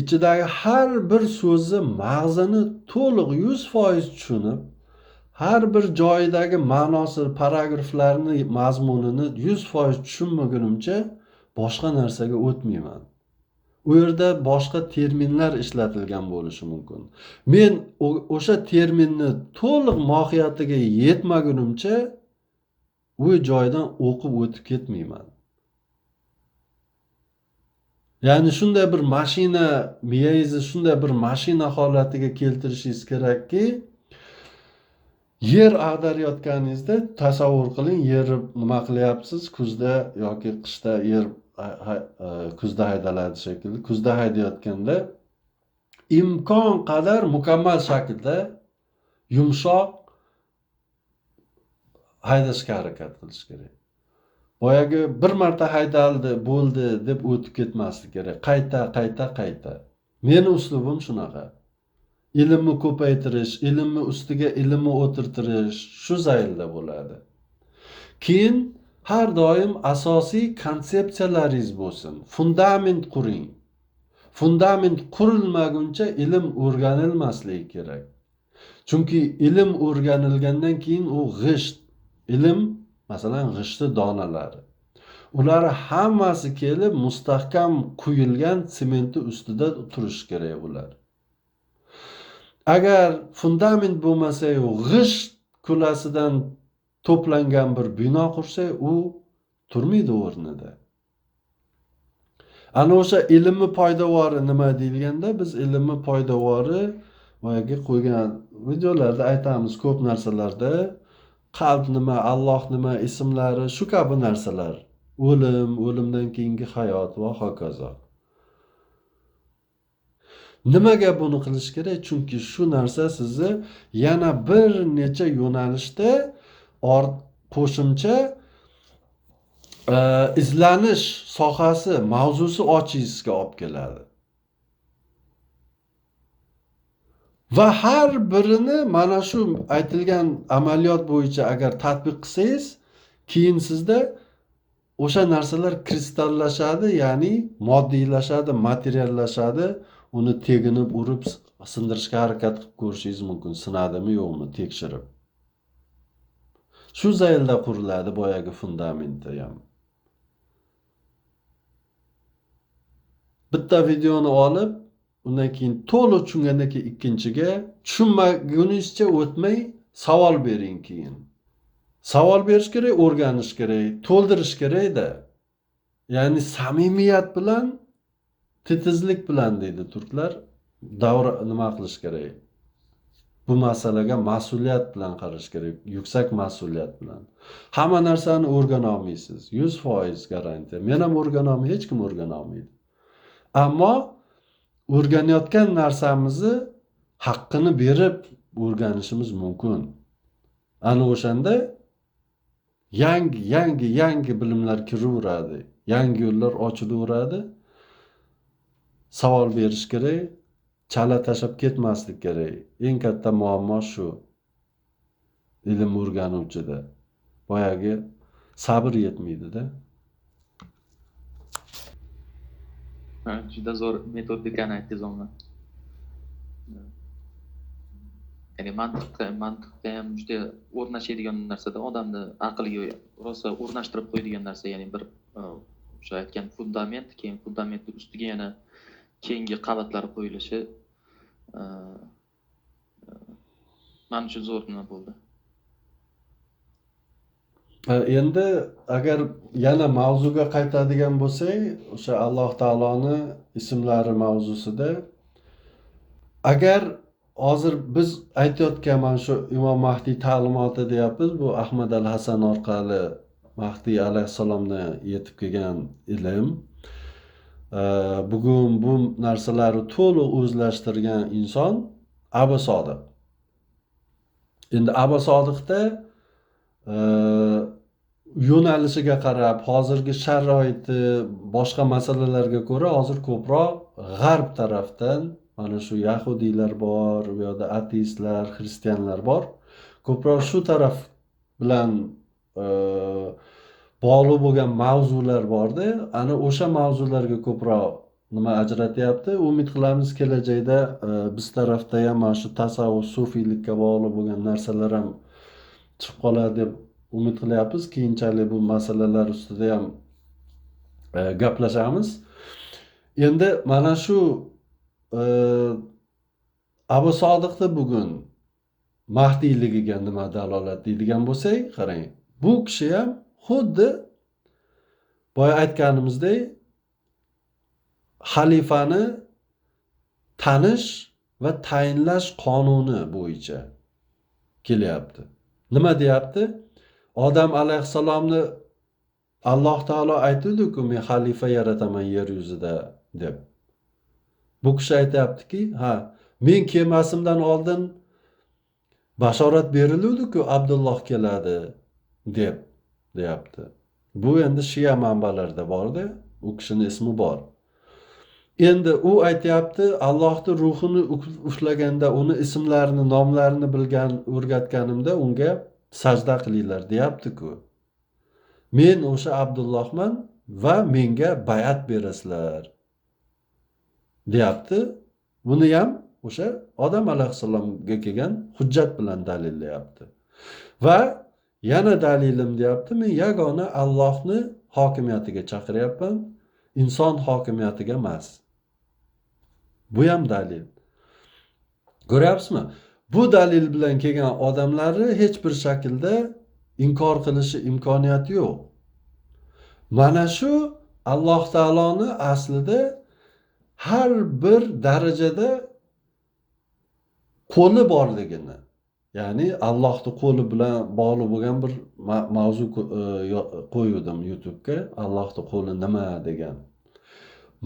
[SPEAKER 1] ichidagi har bir so'zni mag'zini to'liq 100% tushunib, har bir joyidagi ma'nosi, paragraflarni mazmunini 100% tushunmagunimcha boshqa narsaga o'tmayman. U yerda boshqa terminlar ishlatilgan bo'lishi mumkin. Men o'sha terminni to'liq mohiyatiga yetmagunimcha u joydan o'qib o'tib ketmayman. Ya'ni shunday bir mashina, miyangizni shunday bir mashina holatiga keltirishingiz kerakki, yer ag'darayotganingizda tasavvur qiling, yerni nima qilyapsiz, kuzda yoki qishda yer kuzda haydaladi shekilli. Kuzda haydayotganda imkon qadar mukammal shaklda yumshoq haydashga harakat qilish kerak. Boyagi bir marta haydaldi, bo'ldi deb o'tib ketmaslik kerak. Qayta, qayta, qayta. Meni uslubim shunaqa. Ilmni ko'paytirish, ilmni ustiga ilmni o'tirtirish shu zaylda bo'ladi. Keyin har doim asosiy konsepsiyalaringiz bo'lsin. Fundament quring. Fundament qurilmaguncha ilm o'rganilmasligi kerak. Chunki ilm o'rganilgandan keyin u g'isht, ilm masalan g'ishtni donalari. Ular hammasi kelib mustahkam quyilgan sementi ustida turishi kerak ular. Agar fundament bo'lmasa-yu g'isht kulasidan to'plangan bir bino qursa, u turmaydi o'rnida. Ana o'sha ilmni poydevori nima deyilganda, biz ilmni poydevori boyagi qo'ygan videolarda aytamiz, ko'p narsalarda qalb nima, Alloh nima, ismlari, shu kabi narsalar. O'lim, o'limdan keyingi hayot va hokazo. Nimaga buni qilish kerak? Chunki shu narsa sizni yana bir necha yo'nalishda qo'shimcha izlanish sohasi, mavzusi ochishga olib keladi. Va har birini mana shu aytilgan amaliyot bo'yicha agar tatbiq qilsangiz, keyin sizda o'sha narsalar kristallashadi, ya'ni moddiylashadi, materiallashadi. Uni teginib urib sindirishga harakat qilib ko'rishingiz mumkin, sinadimi yo'qmi tekshirib. Shu zaylda quriladi boyagi fundamenti ham. Bitta videoni olib, undan keyin to'liq tushungandan keyin ikkinchiga, tushunmaguningizcha o'tmay savol bering keyin. Savol berish kerak, o'rganish kerak, to'ldirish kerak-da. Ya'ni samimiyat bilan, titizlik bilan deydi turklar, davra nima qilish kerak? Bu masalaga mas'uliyat bilan qarash kerak, yuksak mas'uliyat bilan. Hamma narsani o'rgana olmaysiz, 100% garantiya. Men ham o'rgana olmayman, hech kim o'rgana olmaydi. Ammo o'rganayotgan narsamizni haqqini berib o'rganishimiz mumkin. Ana o'shanda yangi bilimlar kiraveradi, yangi yo'llar ochilaveradi. Savol berish kerak, chala tashlab ketmaslik kerak. Eng katta muammo shu ilm o'rganuvchida. Boyagi sabr yetmaydi-da.
[SPEAKER 2] Juda zo'r metodikani aytdingiz o'nga. Ya'ni mantiqqa ham juda o'rnashadigan narsada, odamni aqliga rosa o'rnashtirib qo'yadigan narsa, ya'ni bir o'sha aytgan fundament, keyin fundamentning ustiga yana keyingi qavatlar qo'yilishi mana shu zo'r nima bo'ldi.
[SPEAKER 1] Endi agar yana mavzuga qaytadigan bo'lsak, o'sha Alloh taoloni ismlari mavzusida, agar hozir biz aytayotgan mana shu Imom Mahdiy ta'limoti deyapmiz, bu Ahmad al-Hasan orqali Mahdiy alayhissalomdan yetib kelgan ilm. Bugun bu narsalarni to'liq o'zlashtirgan inson Abu Sodiq. Endi Abu Sodiqda yo'nalishiga qarab, hozirgi sharoiti, boshqa masalalarga ko'ra hozir ko'proq g'arb tarafdan mana shu yahudiylar bor, u yoqda ateistlar, xristianlar bor. Ko'proq shu taraf bilan bog'liq bo'lgan mavzular borda, ana o'sha mavzularga ko'proq nima ajratyapti. Umid qilamiz kelajakda biz tarafda ham mana shu tasavvuf, sufiylikka bog'liq bo'lgan narsalar ham chiqib qoladi deb umid qilyapmiz. Keyinchalik bu masalalar ustida ham gaplashamiz. Endi mana shu Abu Sodiqni bugun mahdiyligiga nima dalolat deydigan bo'lsak, qarang, bu kishi ham xuddi boya aytganimizdek xalifani tanish va tayinlash qonuni bo'yicha kelyapti. Nima deyapti? Odam alayhissalomni Alloh taolo aytdi-ku, men xalifa yarataman yer yuzida deb. Bu kishi aytayaptiki, ha, men kelmasimdan oldin bashorat beriluvdi-ku, Abdulloh keladi deb deyapti. Bu endi Shia manbalarida borda, u kishining ismi bor. Endi u aytayapti, Allohning ruhini ushlaganda, uni ismlarini, nomlarini bilgan, o'rgatganimda unga sajda qilinglar deyapti-ku. Men o'sha Abdullohman va menga bay'at berasizlar deyapti. Buni ham o'sha Odam alayhissalomga kelgan hujjat bilan dalillayapti. Va yana dalilim deyapti, men yagona Allohni hokimiyatiga chaqiryapman, inson hokimiyatiga emas. Bu ham dalil. Ko'ryapsizmi? Bu dalil bilan kelgan odamlarni hech bir shaklda inkor qilishi imkoniyati yo'q. Mana shu Alloh taoloni aslida har bir darajada qo'li borligini, ya'ni Allohning qo'li bilan bog'liq bo'lgan bir mavzu qo'ydim YouTube'ga, Allohning qo'li nima degan.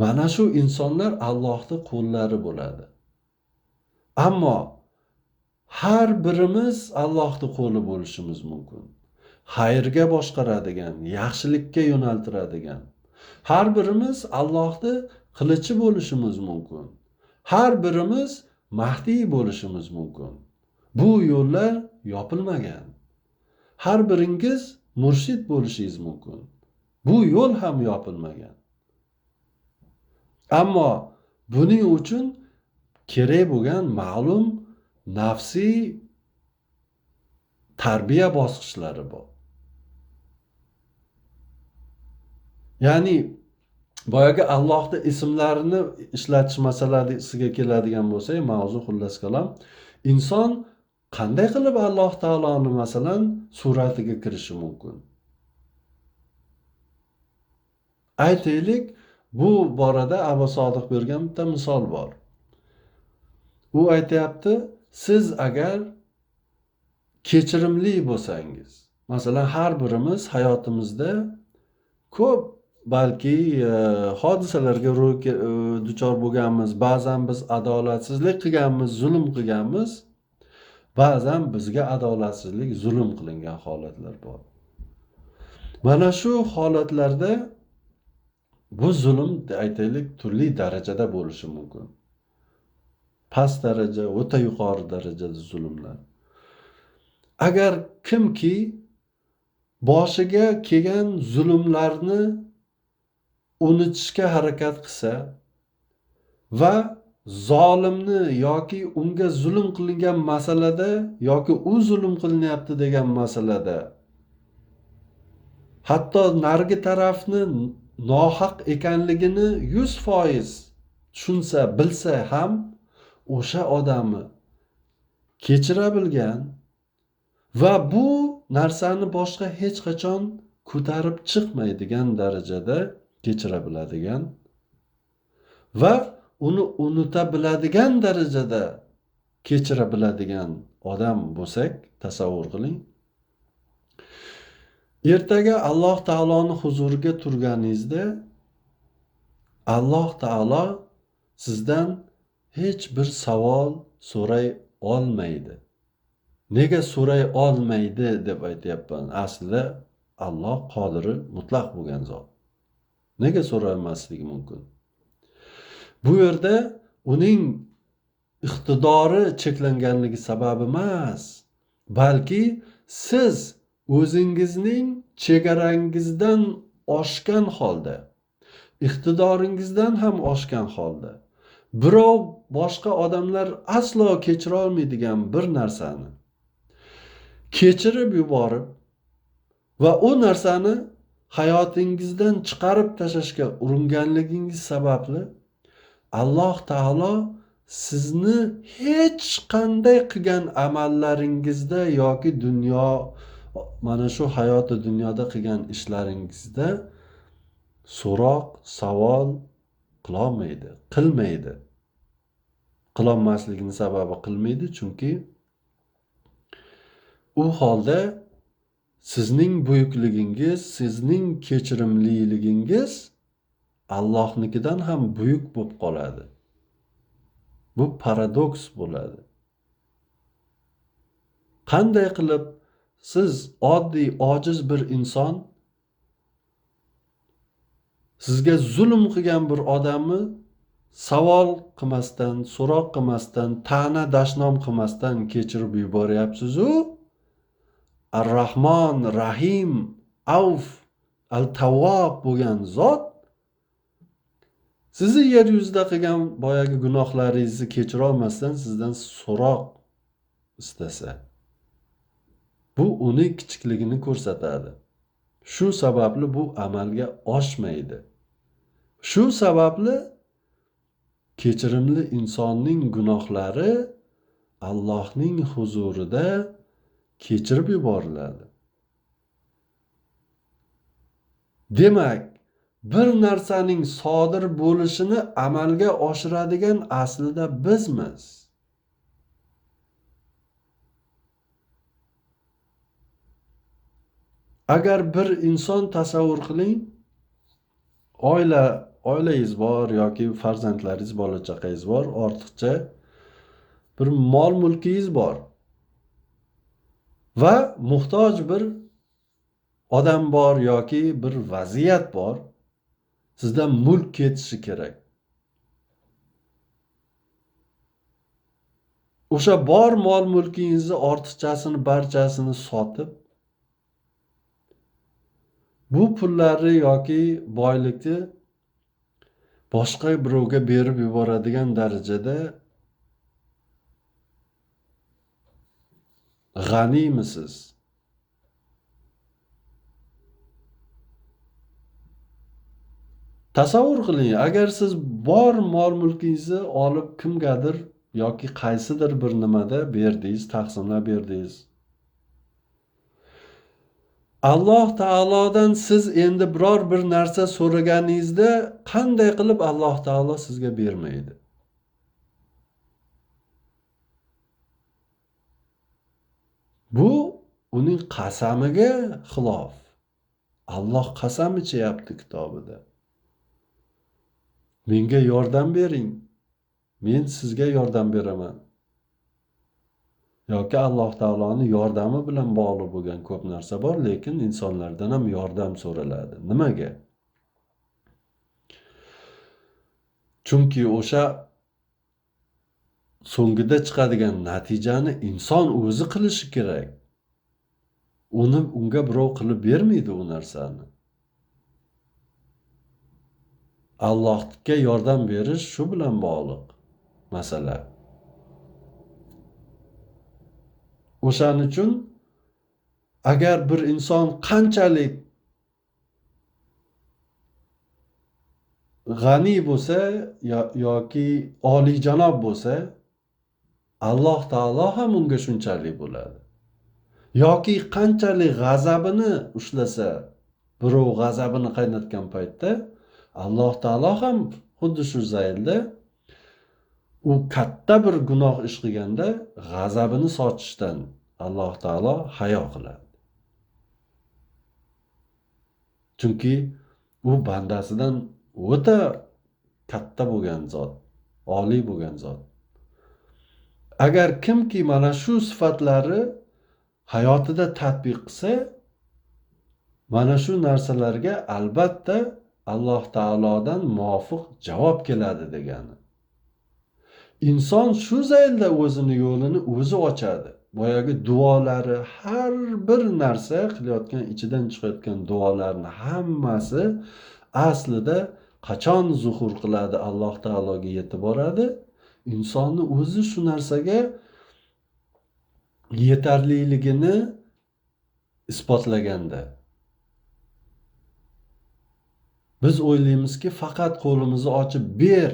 [SPEAKER 1] Mana shu insonlar Allohning qo'llari bo'ladi. Ammo har birimiz Allohning qo'li bo'lishimiz mumkin. Xayrga boshqaradigan, yaxshilikka yo'naltiradigan. Har birimiz Allohning qilichi bo'lishimiz mumkin. Har birimiz Mahdiy bo'lishimiz mumkin. Bu yo'llar yopilmagan. Har biringiz murshid bo'lishingiz mumkin. Bu yo'l ham yopilmagan. Ammo buning uchun kerak bo'lgan ma'lum nafsiy tarbiya bosqichlari bor. Ya'ni boyagi Allohning ismlarini ishlatish masalasiga keladigan bo'lsak, mavzu xullas kalom, inson qanday qilib Alloh taoloni masalan suratiga kirishi mumkin? Aytaylik, bu borada Abu Sodiq bergan bitta misol bor. U aytayapti, siz agar kechirimli bo'lsangiz, masalan har birimiz hayotimizda ko'p balki hodisalarga duchor bo'lganmiz, ba'zan biz adolatsizlik qilganmiz, zulm qilganmiz, ba'zan bizga adolatsizlik, zulm qilingan holatlar bor. Mana shu holatlarda bu zulm aytaylik turli darajada bo'lishi mumkin. Past daraja, o'ta yuqori darajada zulmlar. Agar kimki boshiga kelgan zulmlarni unutishga harakat qilsa va zolimni yoki unga zulm qilingan masalada yoki u zulm qilinyapti degan masalada hatto narigi tarafni nohaq ekanligini 100% tushunsa, bilsa ham o'sha odamni kechira bilgan va bu narsani boshqa hech qachon ko'tarib chiqmaydigan darajada kechira biladigan va uni unuta biladigan darajada kechira biladigan odam bo'lsak, tasavvur qiling. Ertaga Alloh taoloning huzuriga turganingizda Alloh taolo sizdan hech bir savol so'ray olmaydi. Nega so'ray olmaydi deb aytyapman? Aslida Alloh qodiri mutlaq bo'lgan zot. Nega so'ralmasligi mumkin? Bu yerda uning iqtidori cheklanganligi sababi emas, balki siz o'zingizning chegarangizdan oshgan holda, iqtidoringizdan ham oshgan holda, birov boshqa odamlar aslo kechira olmaydigan bir narsani kechirib yuborib va u narsani hayotingizdan chiqarib tashlashga uringanligingiz sababli Alloh taolo sizni hech qanday qilgan amallaringizda yoki dunyo mana shu hayoti dunyoda qilgan ishlaringizda so'roq, savol qilolmaydi, qilmaydi. Qilolmasligini sababi qilmaydi, chunki u holda sizning buyukligingiz, sizning kechirimliligingiz Allohnikidan ham buyuk bo'lib qoladi. Bu paradoks bo'ladi. Qanday qilib siz oddiy, ojiz bir inson sizga zulm qilgan bir odamni savol qilmasdan, so'roq qilmasdan, ta'na dashnom qilmasdan kechirib yuboryapsiz-u, Ar-Rahmon, Rahim, Avf, Al-Tavvob bo'lgan zot sizni yer yuzida qilgan boyagi gunohlaringizni kechira olmasdan sizdan so'roq istasa, bu uni kichikligini ko'rsatadi. Shu sababli bu amalga oshmaydi. Shu sababli kechirimli insonning gunohlari Allohning huzurida kechirib yuboriladi. Demak, Bir narsaning sodir bo'lishini amalga oshiradigan aslida bizmiz. Agar bir inson tasavvur qiling, oilangiz bor yoki farzandlaringiz, bola chaqangiz bor, ortiqcha bir mol mulkingiz bor va muhtoj bir odam bor yoki bir vaziyat bor, sizdan mulk ketishi kerak. O'sha bor mol mulkingizni ortiqchasini barchasini sotib, bu pullarni yoki boylikni boshqa birovga berib yuboradigan darajada g'aniymisiz? Tasavvur qiling, agar siz bor mol mulkingizni olib kimgadir yoki qaysidir bir nimada berdingiz, taqsimlab berdingiz. Alloh taolodan siz endi biror bir narsa so'raganingizda qanday qilib Alloh taolo sizga bermaydi? Bu uning qasamiga xilof. Alloh qasam ichyapti kitobida. Menga yordam bering, men sizga yordam beraman. Yoki Alloh taoloning yordami bilan bog'liq bo'lgan ko'p narsa bor, lekin insonlardan ham yordam so'raladi. Nimaga? Chunki o'sha so'ngida chiqadigan natijani inson o'zi qilishi kerak. Uni unga birov qilib bermaydi u narsani. Allohga yordam berish shu bilan bog'liq masala. O'shaning uchun agar bir inson qanchalik g'aniy bo'lsa yoki oliyjanob bo'lsa, Alloh taolo ham unga shunchalik bo'ladi. Yoki qanchalik g'azabini ushlasa, birov g'azabini qaynatgan paytda Alloh taolo ham xuddi shu zaylda u katta bir gunoh ish qilganda g'azabini sochishdan Alloh taolo hayo qiladi. Chunki u bandasidan o'ta katta bo'lgan zot, oliy bo'lgan zot. Agar kimki mana shu sifatlari hayotida tatbiq qilsa, mana shu narsalarga albatta Alloh taolodan muvofiq javob keladi degani. Inson shu zaylda o'zini yo'lini o'zi ochadi. Boyagi duolari, har bir narsa qilayotgan, ichidan chiqayotgan duolarni hammasi aslida qachon zuhur qiladi, Alloh taologa yetib boradi. Insonni o'zi shu narsaga yetarliligini isbotlaganda. Biz o'ylaymizki, faqat qo'limizni ochib ber,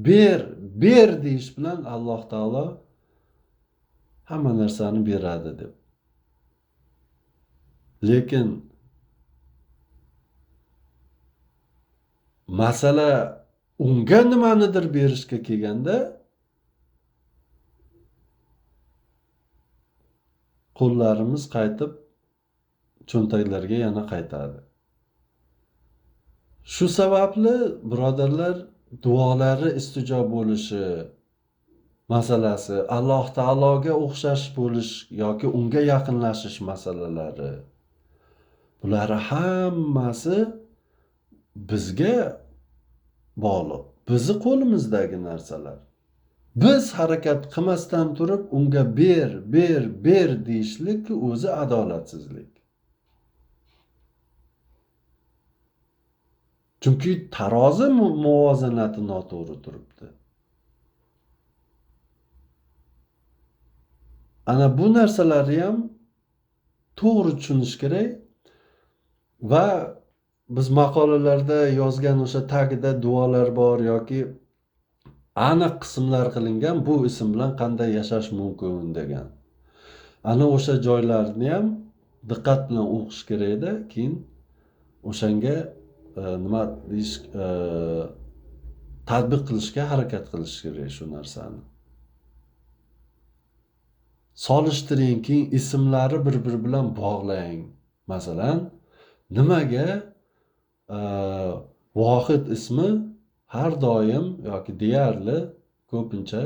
[SPEAKER 1] ber, ber deyish bilan Alloh taolo hamma narsani beradi deb. Lekin masala unga nimanidir berishga kelganda qo'llarimiz qaytib cho'ntaklarga yana qaytadi. Shu sababli birodarlar, duolari istijob bo'lishi masalasi, Alloh taologa o'xshash bo'lish yoki unga yaqinlashish masalalari, bular hammasi bizga bog'liq, bizni qo'limizdagi narsalar. Biz harakat qilmasdan turib unga ber, ber, ber deyishlik o'zi adolatsizlik. Chunki tarozi muvozanati noto'g'ri turibdi. Ana bu narsalarni ham to'g'ri tushunish kerak va biz maqolalarda yozgan o'sha tagida duolar bor yoki aniq qismlar qilingan, bu ism bilan qanday yashash mumkin degan. Ana o'sha joylarni ham diqqat bilan o'qish kerakda, keyin o'shanga nima deyish, tatbiq qilishga harakat qilish kerak shu narsani. Solishtiring, keyin ismlari bir-biri bilan bog'lang. Masalan, nimaga Vohid ismi har doim yoki deyarli ko'pincha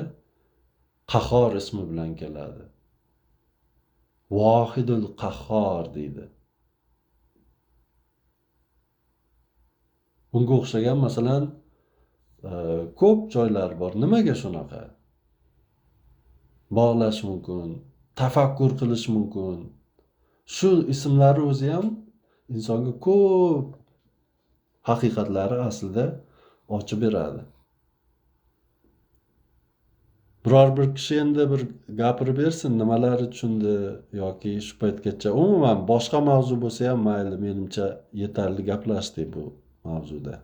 [SPEAKER 1] Qahhor ismi bilan keladi. Vohidul Qahhor deydi. Bunga o'xshagan masalan ko'p joylar bor. Nimaga shunaqa? Bog'lash mumkin, tafakkur qilish mumkin. Shu ismlari o'zi ham insonga ko'p haqiqatlari aslida ochib beradi. Biror bir kishi endi bir gapirib bersin, nimalari tushundi yoki shu paytgacha umuman boshqa mavzu bo'lsa ham mayli, menimcha yetarli gaplashdik bu mavzuda.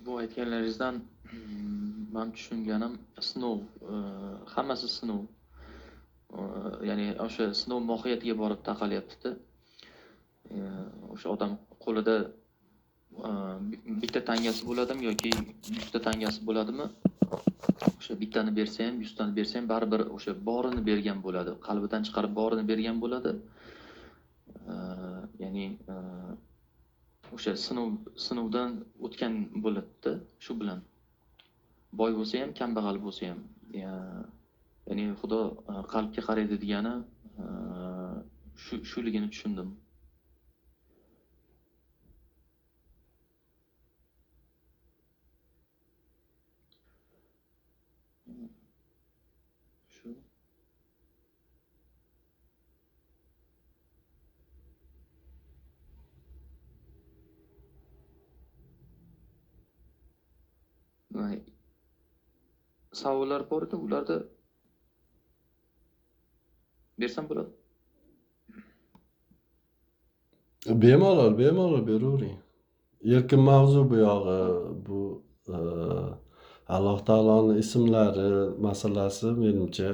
[SPEAKER 2] Bu aytganlaringizdan men tushunganim sinov, hammasi sinov. Ya'ni o'sha sinov mohiyatiga borib taqalyapti-da. O'sha odam qo'lida bitta tangasi bo'ladimi yoki 100 ta tangasi bo'ladimi? O'sha bittani bersa ham, 100 tani bersa ham baribir o'sha borini bergan bo'ladi. Qalbidan chiqarib borini bergan bo'ladi. Ya'ni o'sha sinovdan o'tgan bo'ladi-da, shu bilan. Boy bo'lsa ham, kambag'al bo'lsa ham. Ya'ni Xudo qalbga qaraydi degani shuligini tushundim. Shu. Savollar bor edi, ularda bersam bo'ladi.
[SPEAKER 1] Bemalol, bemalol beravering. Erkin mavzu bu yog'i, bu Alloh taoloning ismlari masalasi menimcha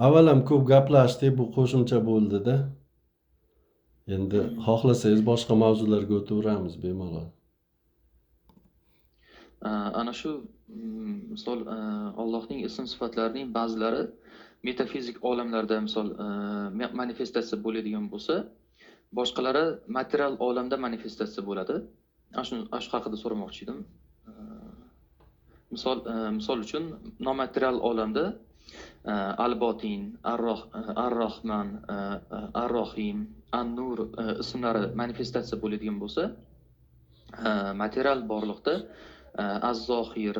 [SPEAKER 1] avval ham ko'p gaplashdik, bu qo'shimcha bo'ldi-da. Endi xohlasangiz boshqa mavzularga o'taveramiz bemalol.
[SPEAKER 2] Ana shu misol Allohning ism sifatlarining ba'zilari metafizik olamlarda misol manifestatsiya bo'ladigan bo'lsa, boshqalari material olamda manifestatsiya bo'ladi. Ana shu haqida so'ramoqchi edim. Misol uchun nomaterial olamda Al-Botin, Ar-Rahman, Ar-Rohim, An-Nur ismlari manifestatsiya bo'ladigan bo'lsa, material borliqda Az-Zohir,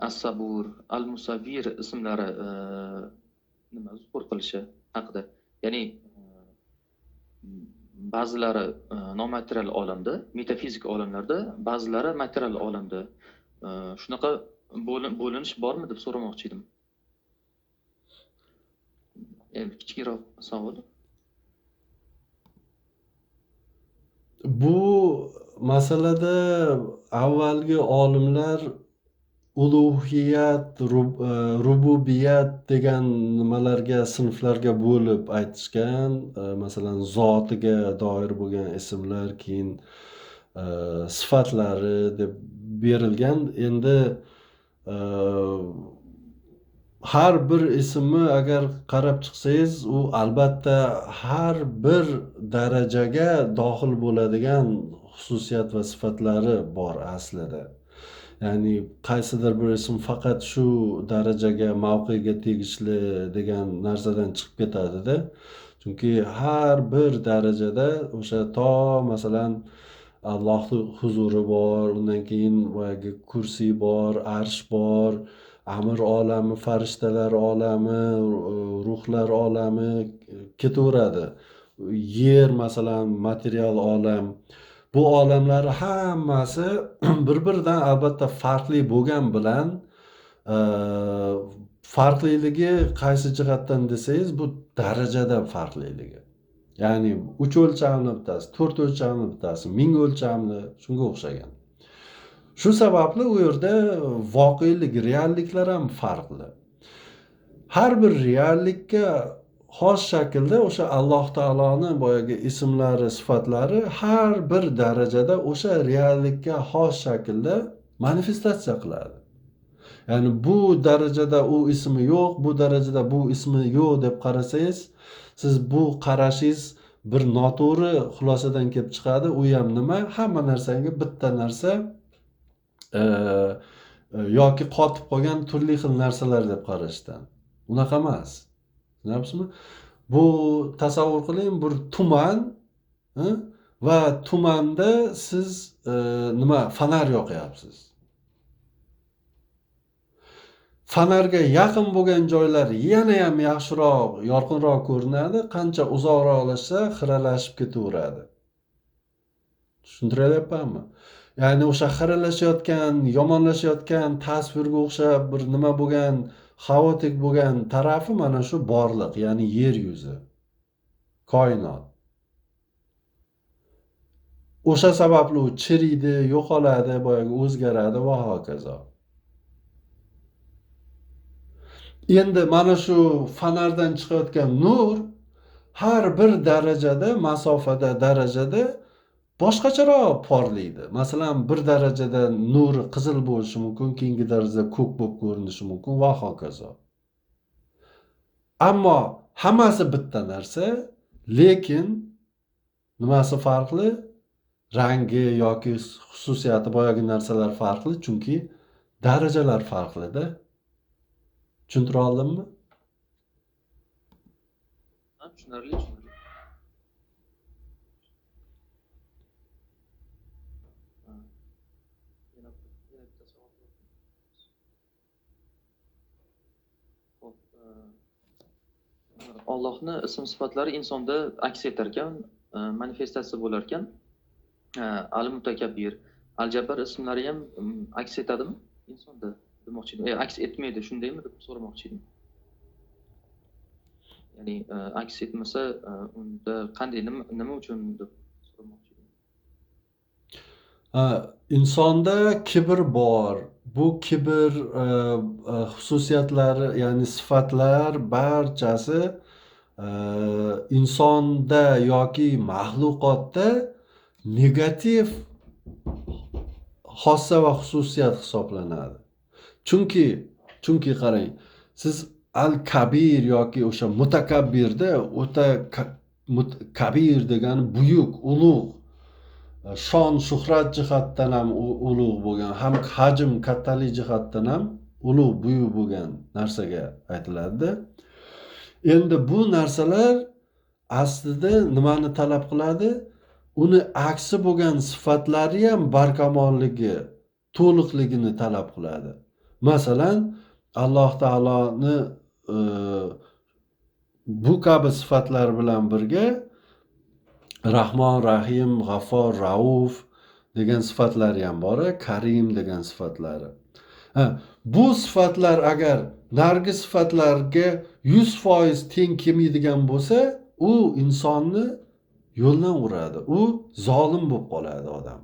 [SPEAKER 2] As-Sabur, Al-Musavvir ismlari nima zuhur qilishi haqida. Ya'ni ba'zilari nomaterial olamda, metafizik olamlarda, ba'zilari material olamda. Shunaqa bo'linish bormi deb so'ramoqchi edim. Kichikroq savol.
[SPEAKER 1] Bu masalada avvalgi olimlar ulug'iyat, rububiyat degan nimalarga, sinflarga bo'lib aytishgan. Masalan, zotiga doir bo'lgan ismlar, keyin sifatlari deb berilgan. Endi har bir ismni agar qarab chiqsangiz, u albatta har bir darajaga dohil bo'ladigan xususiyat va sifatlari bor aslida. Ya'ni qaysidir bir ism faqat shu darajaga, mavqega tegishli degan narsadan chiqib ketadi-da. Chunki har bir darajada o'sha to masalan Allohning huzuri bor, undan keyin boyagi kursi bor, arsh bor, amr olami, farishtalar olami, ruhlar olami ketaveradi. Yer masalan, material olam. Bu olamlar hammasi bir-biridan albatta farqli bo'lgan bilan farqliligi qaysi jihatdan desangiz, bu darajadan farqliligi. Ya'ni 3 o'lchamli bittasi, 4 o'lchamli bittasi, 1000 o'lchamli, shunga o'xshagan. Shu sababli u yerda voqelik, realliklar ham farqli. Har bir reallikka xos shaklda o'sha Alloh taoloni boyagi ismlari, sifatlari har bir darajada o'sha reallikka xos shaklda manifestatsiya qiladi. Ya'ni bu darajada u ismi yo'q, bu darajada bu ismi yo'q deb qarasangiz, siz bu qarashingiz bir noto'g'ri xulosadan kelib chiqadi. U ham nima? Hamma narsaga bitta narsa yoki qotib qolgan turli xil narsalar deb qarashdan. Unaqa emas. Tushunyapsizmi? Bu tasavvur qiling, bir tuman va tumanda siz nima fonar yoqyapsiz. Fonarga yaqin bo'lgan joylar yana ham yaxshiroq, yorqinroq ko'rinadi, qancha uzoqroqlashsa xiralashib ketaveradi. Tushuntiryapmanmi? Ya'ni o'sha xiralashayotgan, yomonlashayotgan tasvirga o'xshab bir nima bo'lgan, xaotik bo'lgan tarafi mana shu borliq, ya'ni yer yuzi, koinot. O'sha sababli u chiriydi, yo'qoladi, boyagi o'zgaradi va hokazo. Endi mana shu fonardan chiqayotgan nur har bir darajada, masofada, darajada boshqacharoq porlaydi. Masalan, bir darajada nuri qizil bo'lishi mumkin, keyingi darajada ko'k bo'lib ko'rinishi mumkin va hokazo. Ammo hammasi bitta narsa, lekin nimasi farqli? Rangi yoki xususiyati, boyagi narsalar farqli, chunki darajalar farqli-da. Tushuntira oldimmi?
[SPEAKER 2] Tushunarli, tushunarli. Yana bitta savol bor. Xo'p, Allohning ism sifatlari insonda aks etar ekan, manifestatsiya bo'lar ekan. Al-Mutakabbir, Al-Jabbar ismlari ham aks etadimi insonda? Demoqchi edim. Aks etmaydi, shundaymi deb so'ramoqchi edim. Ya'ni aks etmasa, unda qanday, nima uchun deb so'ramoqchi edim.
[SPEAKER 1] Insonda kibr bor. Bu kibr xususiyatlari, ya'ni sifatlar barchasi insonda yoki maxluqotda negativ xossa va xususiyat hisoblanadi. Chunki qarang, siz al-kabir yoki o'sha mutakabbirda o'ta kabir degani buyuk, ulug', shon shuhrat jihatdan ham ulug' bo'lgan, ham hajm, kattalik jihatdan ham ulug', buyuk bo'lgan narsaga aytiladi. Endi bu narsalar aslida nimani talab qiladi? Uni aksi bo'lgan sifatlari ham barkamolligi, to'liqligini talab qiladi. Masalan, Alloh taoloni bu kabi sifatlar bilan birga Rahmon, Rahim, G'affor, Rauf degan sifatlari ham bor, Karim degan sifatlari. Bu sifatlar agar nargi sifatlarga 100% teng kelmaydigan bo'lsa, u insonni yo'ldan uradi. U zolim bo'lib qoladi odam.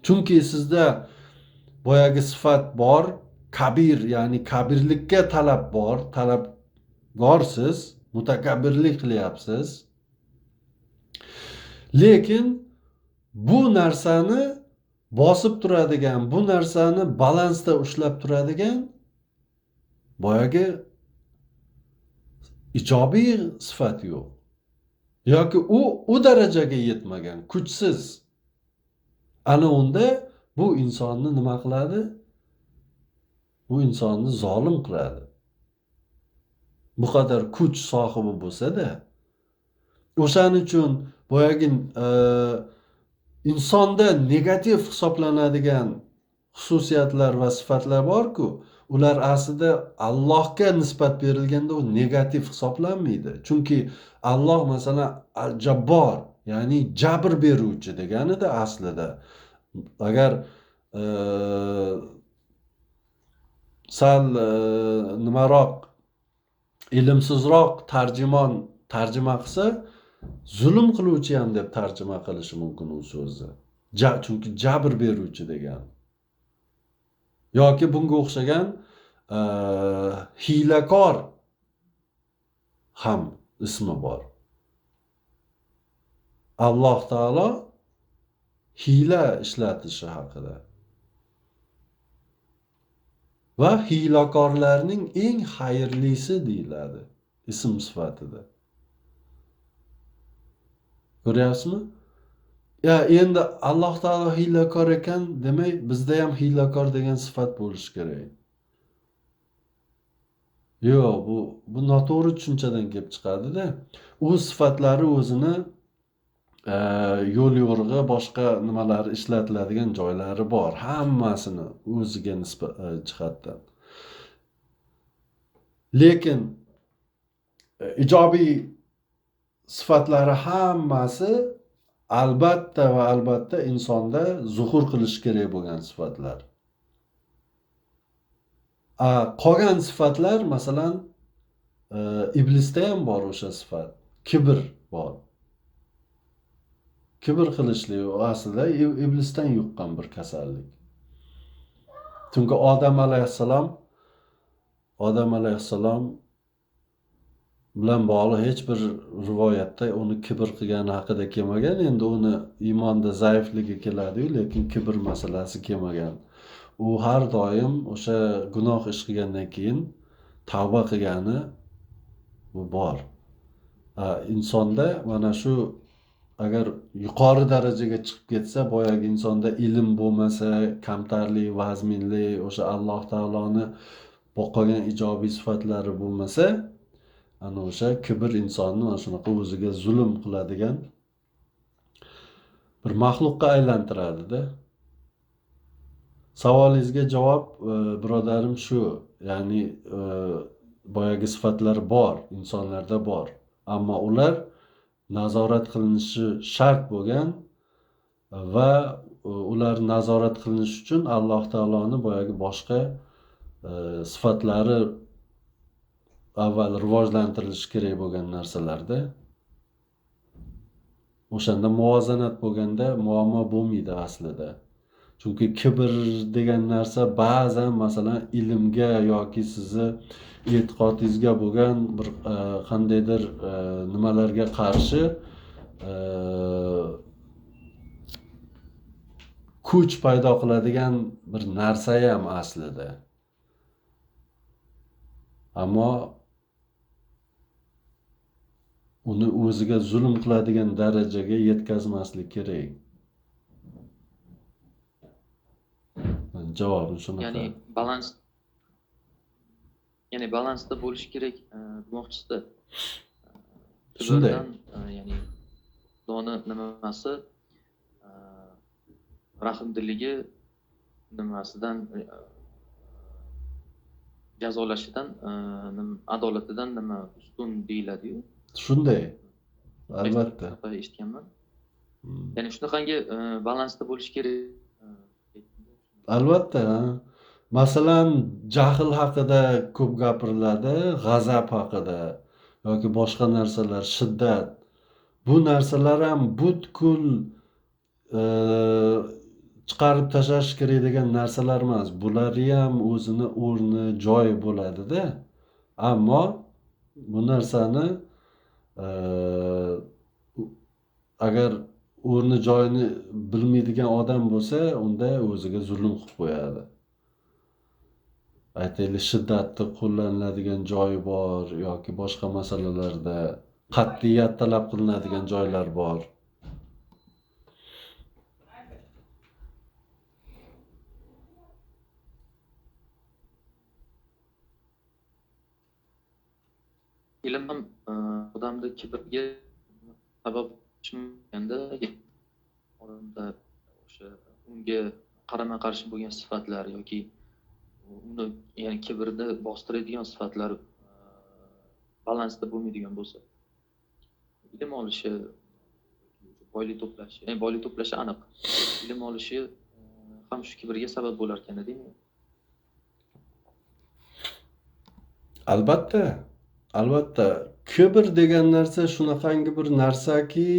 [SPEAKER 1] Chunki sizda boyagi sifat bor, kabir, ya'ni kabirlikka talab bor, talabgorsiz, mutakabbirlik qilyapsiz. Lekin bu narsani bosib turadigan, bu narsani balansda ushlab turadigan boyagi ijobiy sifat yo'q. Yoki u darajaga yetmagan, kuchsiz. Ana unda bu insonni nima qiladi? Bu insonni zolim qiladi. Bu qadar kuch sohibi bo'lsa-da, o'shaning uchun boyagi insonda negativ hisoblanadigan xususiyatlar va sifatlar bor-ku, ular aslida Allohga nisbat berilganda u negativ hisoblanmaydi. Chunki Alloh masalan Al-Jabbor, ya'ni jabr beruvchi deganida aslida. Agar sal nimaroq, ilmsizroq tarjimon tarjima qilsa, zulm qiluvchi ham deb tarjima qilishi mumkin u so'zni. Chunki jabr beruvchi degan. Yoki bunga o'xshagan hiylakor ham ismi bor. Alloh taolo hiyla ishlatishi haqida va hiylakorlarning eng xayrlisi deyiladi ism sifatida. Ko'ryapsizmi? Ya endi Alloh taolo hiylakor ekan, demak bizda ham hiylakor degan sifat bo'lishi kerak. Yo'q, bu noto'g'ri tushunchadan kelib chiqadi-da. U sifatlari o'zini yo'l yo'rig'i, boshqa nimalari ishlatiladigan joylari bor, hammasini o'ziga nisbat jihatdan. Lekin ijobiy sifatlari hammasi albatta va albatta insonda zuhur qilishi kerak bo'lgan sifatlar. Qolgan sifatlar, masalan, iblisda ham bor o'sha sifat, kibr bor. Kibr qilishlik aslida iblisdan yuqqan bir kasallik. Chunki Odam alayhissalom bilan bog'liq hech bir rivoyatda uni kibr qilgani haqida kelmagan. Endi uni iymonda zaifligi keladi-yu, lekin kibr masalasi kelmagan. U har doim o'sha gunoh ish qilgandan keyin tavba qilgani bu bor. Insonda mana shu agar yuqori darajaga chiqib ketsa, boyagi insonda ilm bo'lmasa, kamtarlik, vazminlik, o'sha Alloh taoloni boqagan ijobiy sifatlari bo'lmasa, ana o'sha kibr insonni mana shunaqa o'ziga zulm qiladigan bir maxluqqa aylantiradi-da. Savolingizga javob birodarim shu, ya'ni boyagi sifatlar bor, insonlarda bor, ammo ular nazorat qilinishi shart bo'lgan va ular nazorat qilinishi uchun Alloh taoloni boyagi boshqa sifatlari avval rivojlantirilishi kerak bo'lgan narsalarda. O'shanda muvozanat bo'lganda muammo bo'lmaydi aslida. Chunki kibr degan narsa ba'zan masalan ilmga yoki sizni e'tiqodingizga bo'lgan bir qandaydir nimalarga qarshi kuch paydo qiladigan bir narsa ham aslida. Ammo uni o'ziga zulm qiladigan darajaga yetkazmaslik kerak. Javobim shunaqa.
[SPEAKER 2] Ya'ni balans, ya'ni balansda bo'lish kerak demoqchisizda.
[SPEAKER 1] Shunday.
[SPEAKER 2] Ya'ni Xudoni nimasi, rahmdilligi nimasidan, jazolashidan, adolatidan nima ustun deyiladi-yu.
[SPEAKER 1] Shunday. Albatta.
[SPEAKER 2] Eshitganman. Ya'ni shunaqangi balansda bo'lish kerak.
[SPEAKER 1] Albatta. Masalan, jahl haqida ko'p gapiriladi, g'azab haqida yoki boshqa narsalar, shiddat. Bu narsalar ham butkul chiqarib tashlash kerak degan narsalar emas. Bular ham o'zini o'rni, joyi bo'ladi-da. Ammo bu narsani agar o'rni joyini bilmaydigan odam bo'lsa, unda o'ziga zulm qilib qo'yadi. Aytaylik, shiddatni qo'llaniladigan joyi bor yoki boshqa masalalarda qat'iyat talab qilinadigan joylar bor.
[SPEAKER 2] Ilm ham odamda kibrga sabab chiqmaganda, odamda o'sha unga qarama-qarshi bo'lgan sifatlar yoki uni, ya'ni kibrni bostiradigan sifatlar balansda bo'lmaydigan bo'lsa, ilm olishi, boylik to'plashi, ya'ni boylik to'plashi aniq, ilm olishi ham shu kibrga sabab bo'lar ekan, deymi?
[SPEAKER 1] Albatta, albatta. Kibr degan narsa shunaqangi bir narsaki,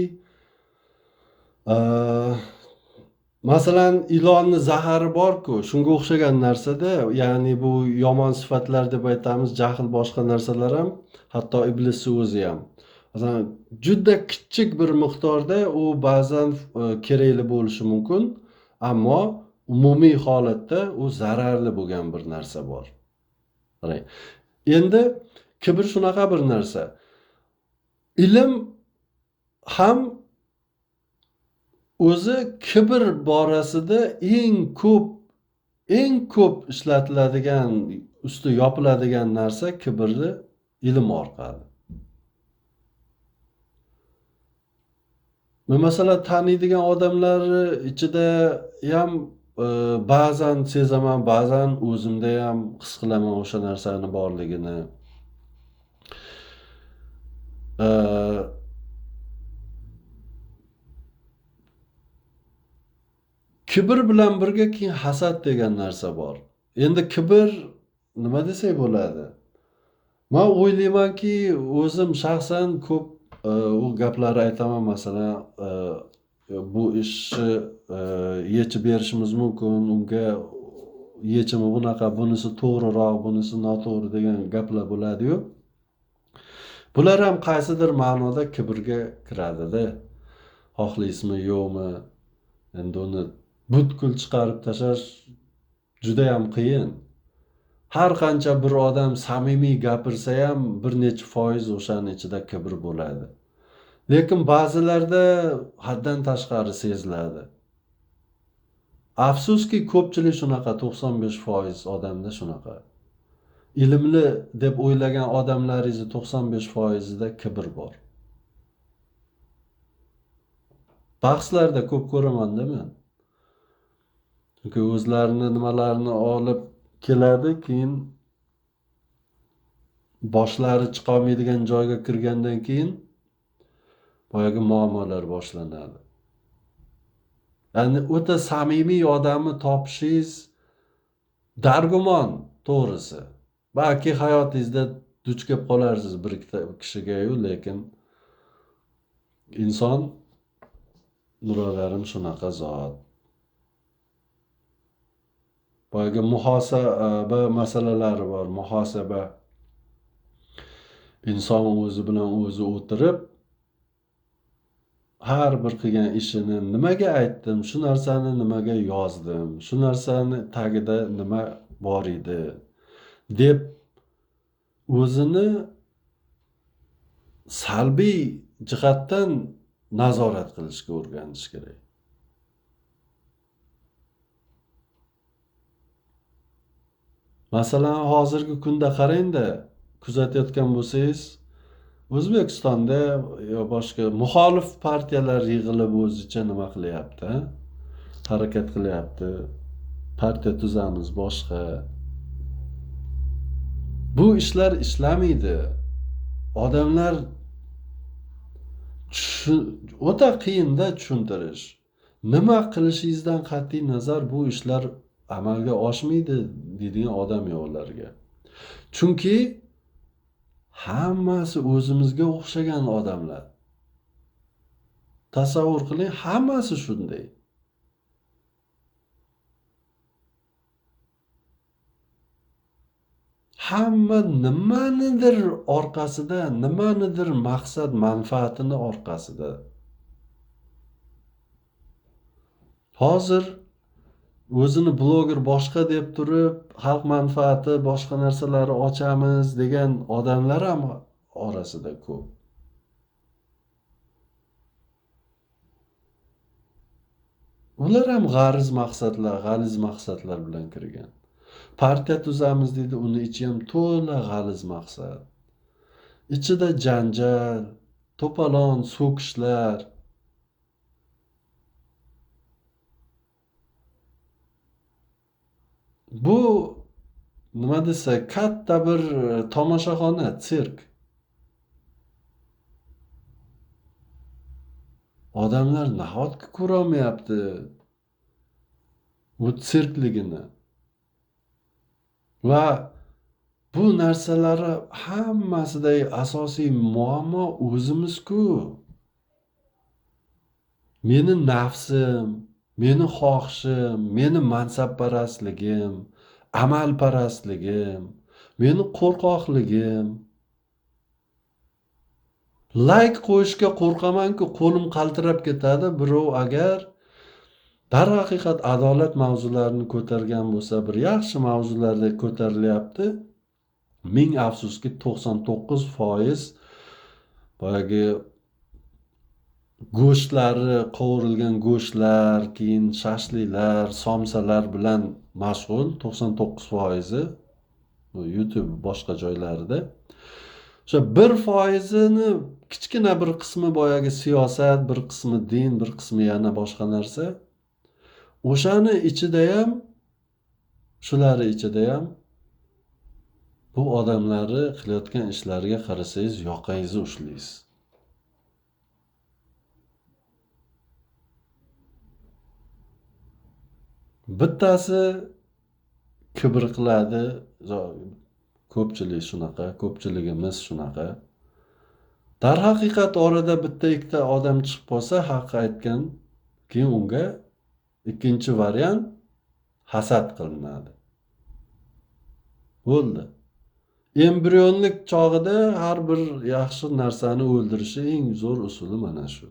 [SPEAKER 1] Masalan, ilonni zahari bor-ku, shunga o'xshagan narsada, ya'ni bu yomon sifatlar deb aytamiz, jahl boshqa narsalar ham, hatto iblisni o'zi ham. Masalan, juda kichik bir miqdorda u ba'zan kerakli bo'lishi mumkin, ammo umumiy holatda u zararli bo'lgan bir narsa bor. Qarang. Endi kibr shunaqa bir narsa. Ilm ham o'zi kibr borasida eng ko'p ishlatiladigan, usti yopiladigan narsa kibrni ilm orqali. Men masalan taniydigan odamlar ichida ham ba'zan sezaman, ba'zan o'zimda ham his qilaman o'sha narsani borligini. Kibr bilan birga keyin hasad degan narsa bor. Endi kibr nima desak bo'ladi? Men o'ylaymanki, o'zim shaxsan ko'p u gaplarni aytaman, masalan, bu ishni yechib berishimiz mumkin, unga yechimi bunaqa, bunisi to'g'riroq, bunisi noto'g'ri degan gaplar bo'ladi-yu. Bular ham qaysidir ma'noda kibrga kiradida. Xohlaysizmi, yo'qmi? Endi uni butkul chiqarib tashlash juda ham qiyin. Har qancha bir odam samimiy gapirsa ham bir necha foiz o'shaning ichida kibr bo'ladi. Lekin ba'zilarda haddan tashqari seziladi. Afsuski, ko'pchilik shunaqa, 95% odamda shunaqa. Ilmli deb o'ylagan odamlaringizni 95%ida kibr bor. Bahslarda ko'p ko'raman-da men. Chunki o'zlarini nimalarini olib keladi, keyin boshlari chiqolmaydigan joyga kirgandan keyin boyagi muammolar boshlanadi. Ya'ni o'ta samimiy odamni topishingiz dargumon, to'g'risi. Balki hayotingizda duch kelib qolarsiz bir ikkita kishiga-yu, lekin inson birodarim shunaqa zot. Boyagi muhosaba masalalari bor, muhosaba. Inson o'zi bilan o'zi o'tirib har bir qilgan ishini nimaga aytdim, shu narsani nimaga yozdim, shu narsani tagida nima bor edi deb o'zini salbiy jihatdan nazorat qilishga o'rganish kerak. Masalan, hozirgi kunda qarang-da, kuzatayotgan bo'lsangiz, O'zbekistonda yo boshqa muxolif partiyalar yig'ilib o'zicha nima qilyapti? Harakat qilyapti. Partiya tuzamiz, boshqa. Bu ishlar ishlamaydi. Odamlar o'ta qiyinda tushuntirish. Nima qilishingizdan qat'iy nazar bu ishlar amalga oshmaydi deydigan odam yo'q ularga. Chunki hammasi o'zimizga o'xshagan odamlar. Tasavvur qiling, hammasi shunday. Hamma nimanidir orqasida, nimanidir maqsad, manfaatini orqasida. Hozir o'zini bloger boshqa deb turib, xalq manfaati, boshqa narsalarni ochamiz degan odamlar ham orasida ko'p. Ular ham g'ariz maqsadlar, g'aliz maqsadlar bilan kirgan. Partiya tuzamiz deydi, uni ichi ham to'la g'aliz maqsad. Ichida janjal, to'polon, so'kishlar. Bu nima desa, katta bir tomoshaxona, sirk. Odamlar nahotki ko'rolmayapti bu sirkligini. Va bu narsalar hammasidagi asosiy muammo o'zimiz-ku. Meni nafsim, Meni xohishim, meni mansabparastligim, amalparastligim, meni qo'rqoqligim. Like qo'yishga qo'rqamanku, qo'lim qaltirab ketadi. Birov agar darhaqiqat adolat mavzularini ko'targan bo'lsa, bir yaxshi mavzularda ko'tarilyapti. Ming afsuski 99% boyagi go'shtlari, qovurilgan go'shtlar, keyin shashliklar, somsalar bilan mashg'ul 99% bu YouTube boshqa joylarida. O'sha 1%ini kichkina bir qismi boyagi siyosat, bir qismi din, bir qismi yana boshqa narsa. O'shani ichida ham, shulari ichida ham bu odamlarni qilayotgan ishlariga qarasangiz yoqangizni ushlaysiz. Bittasi kibr qiladi, ko'pchilik shunaqa, ko'pchiligimiz shunaqa. Darhaqiqat orada bitta ikkita odam chiqib qolsa, haq aytgan, keyin unga ikkinchi variant hasad qilinadi. Bo'ldi. Embrionlik chog'ida har bir yaxshi narsani o'ldirishi eng zo'r usuli mana shu.